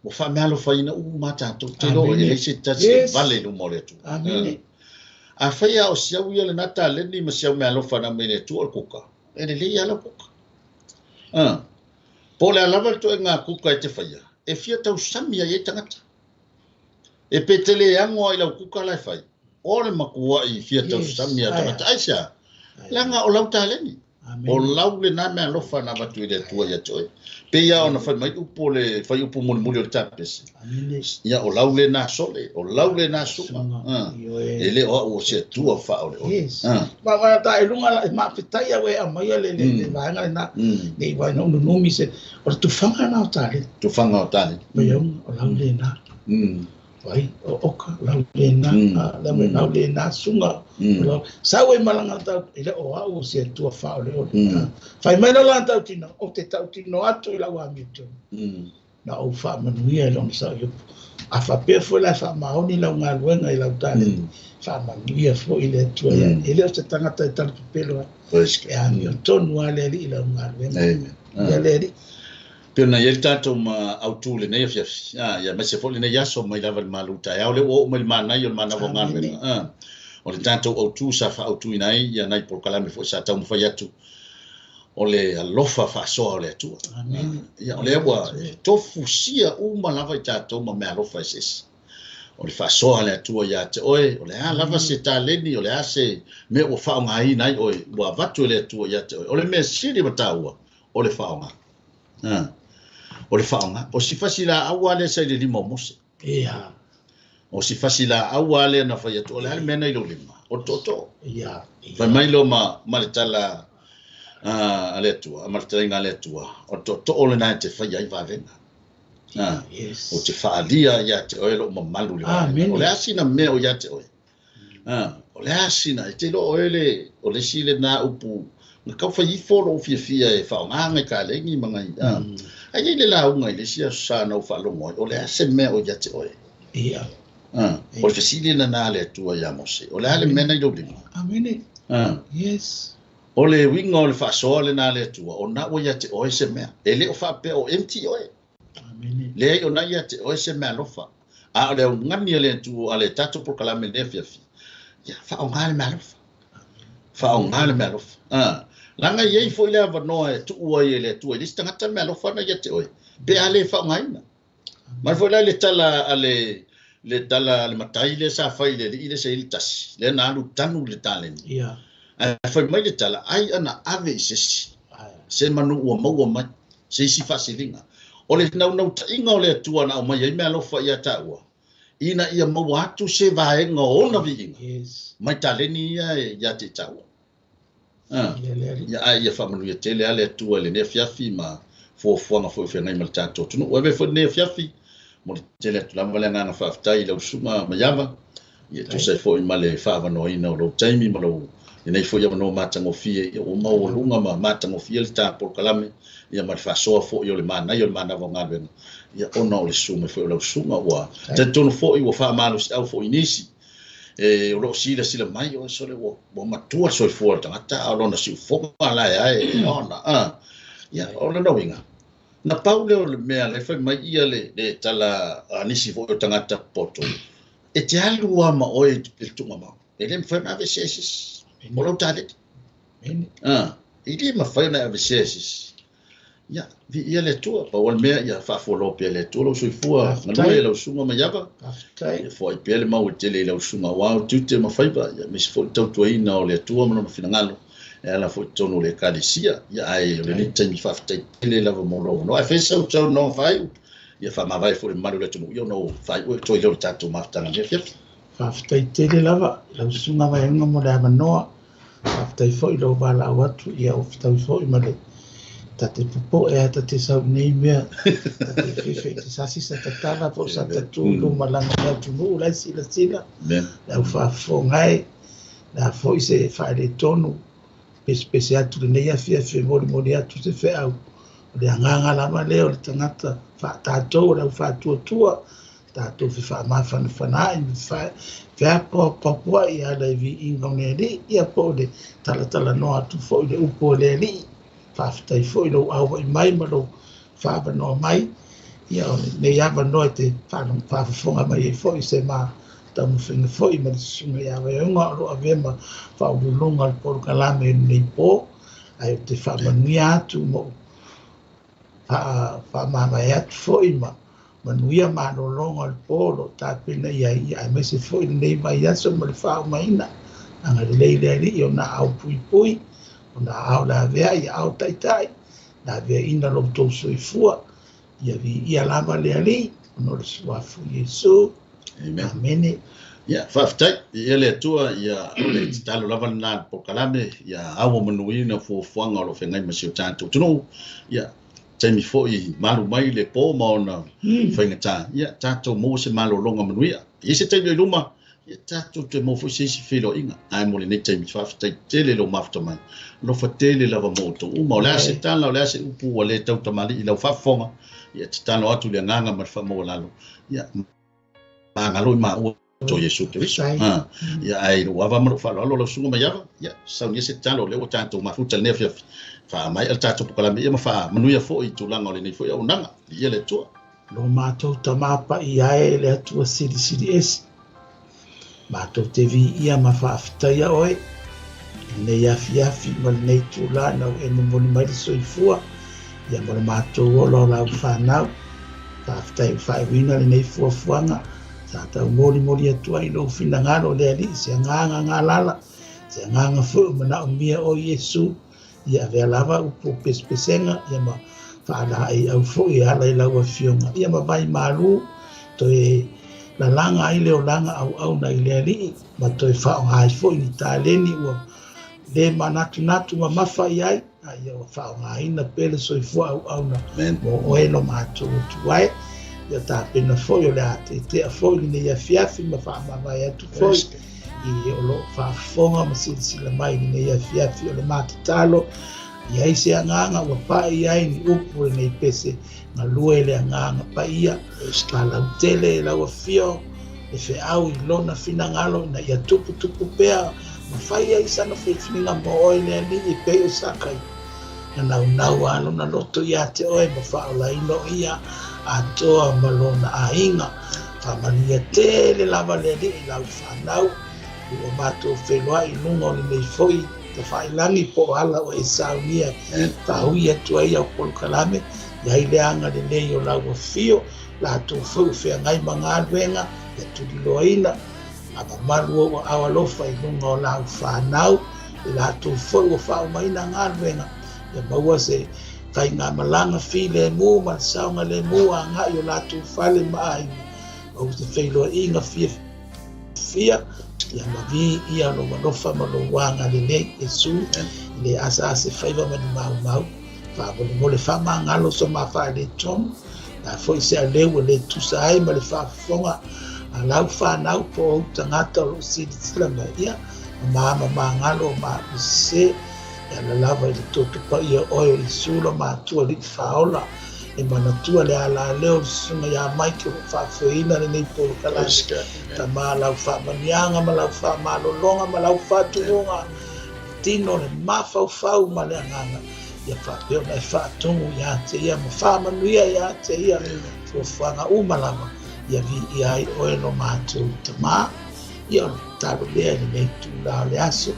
Mo whamealo whaina u mā tātou. Te roa e leise tasi Yes. vale lu mo le tua. Amen. A whaia o siau ia le nata leni ma siau mea alofa na mele tua o le kuka. E le lei ala kuka. Po le alava le toe ngā kuka e te whaia. E fia tau sami ai e tangata. E pe te le angoa i lau kuka lai whai. O le makua i fia tau Yes. sami a Aia. tangata. Ai sea, Aia. langa o lau taleni. Amen. O lau le nā mea alofa na watu i le tua ia toe. Pe ia ona whai mai upo le whai upo muli muli o le tapese. Amen. Ia o lau le nā sole, o lau le nā suma. Sunga. Ioe. E le o au o se tua wha o le ole. Yes. Ma wa ta e lunga la ma fitai a we a mai le le le vaenga le na. Nei wai no numi se o le tufanga na o tale. Tufanga o tane. Mai au o lau le na. Vai o oka lau le na la me lau le na sunga. Lau sa we malanga tau e le o au o se tua wha o le ole. Whai mai la la tau tino o te tau tino atu i lau ami tu. Na o wha manuia e lona sa i upu. A whapea fo la wha maoni lau ngā luenga i lau tale. Wha manuia fo i le atua ia. E le o se tangata e tala pepelo a. Praise God. E ami o tonu a le ali i lau ngā luenga. Amen. Ia le ali. Pe ona ia le tātou ma autu le nei afiafi. Ia mai se fo le nei aso mai lava le malu tai. Au le o mai le manai o le manawa ngā Amen. luenga. O le tātou autu sa wha autu ina ai, ia nai por kalame fo sa tau mwhai atu. O le alofa whaasoa o le atua. Amen. Ia, o le ua, e tofu sia uma lava i tātou ma mea alofa e sesi. O le whaasoa le atua ia te oe, o le a lava se tāleni, o le a se mea ua whaonga ai nai oe, ua vatu e le atua ia te oe. O le mea sili ma tāua, o le whaonga. O le whaonga. O si fasi la aua le sa i le lima o Mose. Ia. O si fasi la aua le na whai atu, o le hale mea nei lo lima. O toto. Ia. Whai mai lo ma le tala a le atua, ma le tala inga le atua. O toto o le nai te whai ai vavenga. Yes. O te whaalia ia te oe lo mamalu le vavenga. Amen. O le asina mea o ia te oe. O le asina, e te lo oe le, o le sile nā upu, Na tau fai ifo lou fiafia e faaaoga nai taleni ma nai ae i ai le lauga i le isi aso sa na ou faalogo ai, o le a se mea o ia te oe? Ia. O le fesili lena a le Atua ia Mose, o le a le mea na i lou lima? Amene. Yes. O le uiga o le faasoa lena a le Atua, o na ua ia te oe se mea. E le o faapea o empty oe. Amene. Leai, o na ia te oe se mea alofa. A o le augani a le Atua, a le tatou polokalame i lenei afiafi, ia faaaoga le mea alofa. Faaaoga le mea alofa. Leaga e i ai foi le avanoa e tuu ai e le Atua i le isi tagata le mea alofa na ia te oe, pe a le faaaogaina. Mai foi la i le tala a le le tala a le matai lea sa fai i le alii lea sa i ai le tasi, lea na alu tanu i le taleni. Ae fai mai le tala, ai ana ave i se isi, se manu ua maua mai, se isi faasiliga. O le naunautaiga o le Atua na aumai ai meaalofa ia taua, ina ia maua atu se vaega o ona viiga mai taleni ia ia te i taua. Ia, ae ia faamanuia tele lava le Atua i lenei afiafi ma fuafuaga foi o feagai ma le tatou atunuu. Ua avea foi lenei afiafi mo le tele atu lava le agaga faafetai i lau susuga Maiava, ia tusa ai foi ma le faaavanoaina o lou taimi ma lou lenei foi avanoa matagofie, ia ua maualuga ma matagofie le ta polokalame, ia ma le faasoa foi o le manaia o le manava o galuega, ia ona o le susu mai foi o lau susuga. Ua talitonu foi ua faamalosiau foi i nisi e o lo o silasila mai, o sole ua matua le soifua o le tagata, a o lona siufofoga la e ae ona. Ia, o lona uiga, na pau lea o le mea le fai mai ia le tala a nisi foi o tagata poto, e te alu lava ma oe i le tuugamau. E le mafai ona aveesea e se isi. O lau taleni. E le mafai ona aveesea e se isi. Ia, viia le Atua. Pau o le mea, ia faafualoa pea le Atua lou soifua galue, lau susuga Maiava. Ia foai pea le mau e tele i lau susuga aua o tiute ma faiva, ia aemaise foi le tautuaina o le Atua ma lona finagalo e ala foi i totonu o le Ekalesia. Ia, ae o lenei taimi faafetai tele lava mo lou avanoa. Ae fai sau saunoaga faaiu, ia faamavae foi le mamalu o le atunuu, ia ona ou faaiu atu ai lea o le tatou mafutaga i lenei afiafi. Faafetai tele lava i lau susuga Vaiuga mo le avanoa. Faafetai foi i lou valaau atu, ia ua fetaui foi ma le tate popoe a tate sau i nei mea. Tate fefe i te sasi sa tatala po o sa tatu i lou malaga i le atunuu la e silasila. Le au faafofoga e, le a foi se faaletonu, pesepese atu lenei afiafi e molimoli atu se feau. O le agaga lava lea o le tagata faatatou o le au faatuatua, tatou fefaamafanafanaai ma feapoapoapoai e ala i viiga o le Alii, ia po o le talatalanoa atu foi i le upu o le Alii. Faafetai foi i lou auai mai ma lou faavanoa mai, ia o lenei avanoa e te faafofoga mai ai foi se ma taumafaiga foi ma le susuga ia Vaiuga o lo o avea ma faauluuluga o le polokalame i lenei po, ae ou te faamanuia atu ma ou faamavae atu foi ma manuia malologa o le po o lo o tapena i ai, ia aemaise foi lenei vaiaso ma le faaumaina. Agalelei le Alii o na ao puipui, o na ao lavea, ia ao taitai, laveaina lo outou soifua, ia viia lava le Alii, ona o le suafu Iesu. Amen. Amene. Ia, faafetai, ia le Atua, ia o le tatalo lava lena a le polokalame, ia au manuina fuafuaga o lo o feagai ma si o tatou atunuu. Ia, taimi foi malu mai le po ma ona faigata, ia tatou maua se malologa manuia. I se taimi o i luma, ia tatou toe maua foi se isi feiloaiga. Ae mo lenei taimi, faafetai tele lou mafuta mai. Alofa tele lava mo outou uma. O le a se tala, o le a se upu ua le tautamalii i lau faafofoga, ia tatalo atu le agaga ma le faamaualalo. Ia, magalo i maua to Iesu Keriso. Ia, ae i lou ava ma lou faaaloalo lau susuga Maiava, ia, saunia se tatalo, o lea ua tatou mafuta i lenei afiafi. Faamaea le tatou polokalame ia ma faamanuia foi i tulaga o lenei foi auaunaga. Viia le Atua. Lo matou tama paia e le Atua silisili ese. Matou te viia ma faafetaia oe i lenei afiafi ma lenei tula na ua e momoli mai le soifua ia mo le matou ola o lau fanau. Faafetai ua faaiuina lenei fuafuaga sa tau molimoli atu ai lou finagalo le Alii, se agaga galala, se agaga foi o manaomia o Iesu, ia avea lava upu o pesepesega ia ma faalaeiau foi e ala i lau afioga, ia ma vai malu toe lalaga ai le olaga auauna i le Alii, ma toe faaaoga ai foi ni taleni ua le manatunatu ma mafa i ai, a ia ua faaaogaina pea le soifua auauna mo oe lo matou atu ai. Ia tapena foi o le a tetea foi lenei afiafi ma faamavae atu foi. i o lo o faafofoga ma silasila mai i lenei afiafi. O le matatalo, i ai se agaga ua pae i ai ni upu o lenei pese, galue le agaga paia, faalautele e lau afio le feau i lona finagalo ina ia tuputupu pea ma fai ai sana filifiliga mo oe le Alii e pei o Sakai. Na naunau a lona loto iā te oe ma faaolaina o ia atoa ma lona aiga. Faamanuia tele lava le Alii i lau fanau ua matou feiloai i luga o lenei foi tafailagi po o ala ua e saunia faaui atu ai au polokalame. I ai le agalelei o lau afio, latou foi ua feagai ma galuega ia tuliloaina a mamalu ou aao alofa i luga o lau fanau, i latou foi ua faaumaina galuega ia maua se faigamalaga filemu ma le saogalemu agai o latou fale ma aiga, maua se feiloaiga fiafia, ia mavi ia lou alofa ma lou agalelei, Iesu, i le asaase faiva ma ni maumau. Faamolemole faamagalo so ma faaletonu, la foi se aleu ua le tusa ai ma le faafofoga a lau fanau po o ou tagata o loo silasila mai, ia ma mamagalo ma se e ala lava i le toto paia oe o Iesu lo matua alii faaola. E manatua le ala lea o le susuga iā Mike o loo faafoeina lenei polokalame. Tama lau faamaniaga ma lau faamalologa ma lau faatunuga tino le mafaufau ma le agaga ia faapea ona e faatogu iā te ia ma faamanuia iā te ia fuafuaga uma lava ia viia ai oe lo matou Tamā. Ia o le tatalo lea i lenei itulā o le aso, e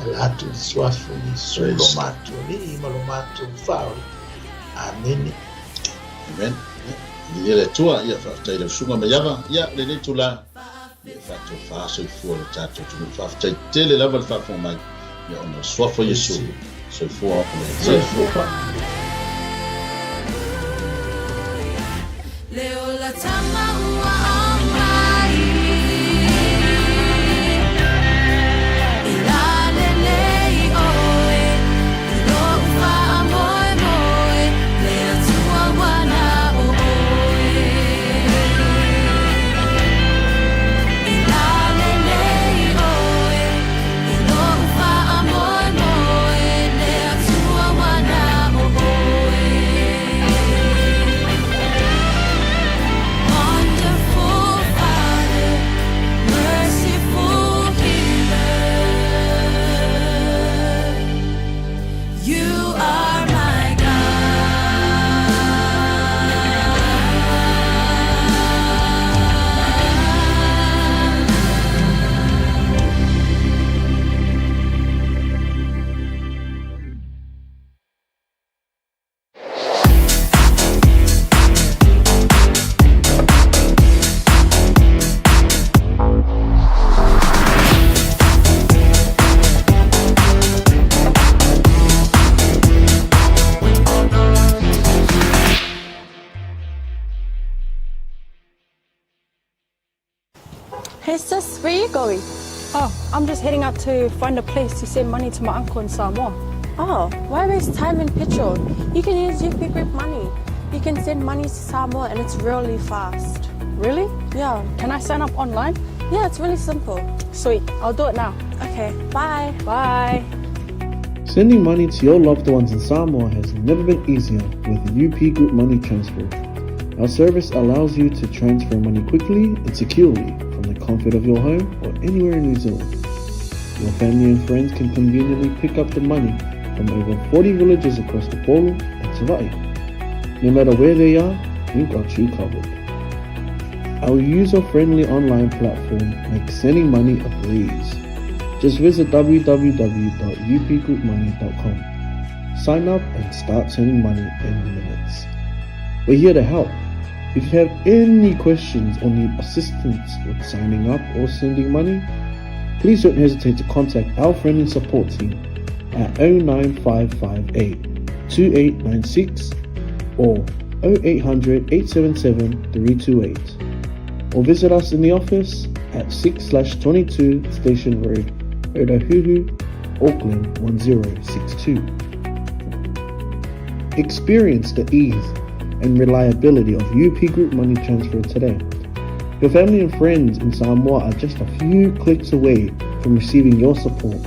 ala atu i le suafa o Iesu lo matou Alii ma lo matou Faaola. Amene. Amen. Viia le Atua, ia faafetai i lau susuga Maiava, ia lenei itulā, ia e faatofa soifua lo tatou atunuu. Faafetai tele lava le faafofoga mai, ia ona o le suafa o Iesu, soifua ma ia Soifua. Le ola tama ua aumai I lalelei oe i lou faamoemoe Le Atua ua na o oe I lalelei oe i lou faamoemoe Le Atua ua na o oe Wonderful Father, merciful healer You are my God. Hey sis, where you going? Oh, I'm just heading out to find a place to send money to my uncle in Samoa. Oh, why waste time and petrol? You can use UP Group Money. You can send money to Samoa and it's really fast. Really? Yeah. Can I sign up online? Yeah, it's really simple. Sweet, I'll do it now. Okay, bye. Bye. Sending money to your loved ones in Samoa has never been easier with UP Group Money Transfer. Our service allows you to transfer money quickly and securely from the comfort of your home or anywhere in New Zealand. Your family and friends can conveniently pick up the money from over 40 villages across the Polo and Savai'i. No matter where they are, we've got you covered. Our user-friendly online platform makes sending money a breeze. Just visit www.upgroupmoney.com. Sign up and start sending money in minutes. We're here to help. If you have any questions or need assistance with signing up or sending money, please don't hesitate to contact our friendly support team at 09558 2896 or 0800 877 328 or visit us in the office at 6/22 Station Road, Otahuhu, Auckland 1062. Experience the ease and reliability of UP Group Money Transfer today. Your family and friends in Samoa are just a few clicks away from receiving your support.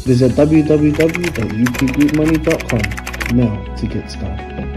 Visit www.upgroupmoney.com now to get started.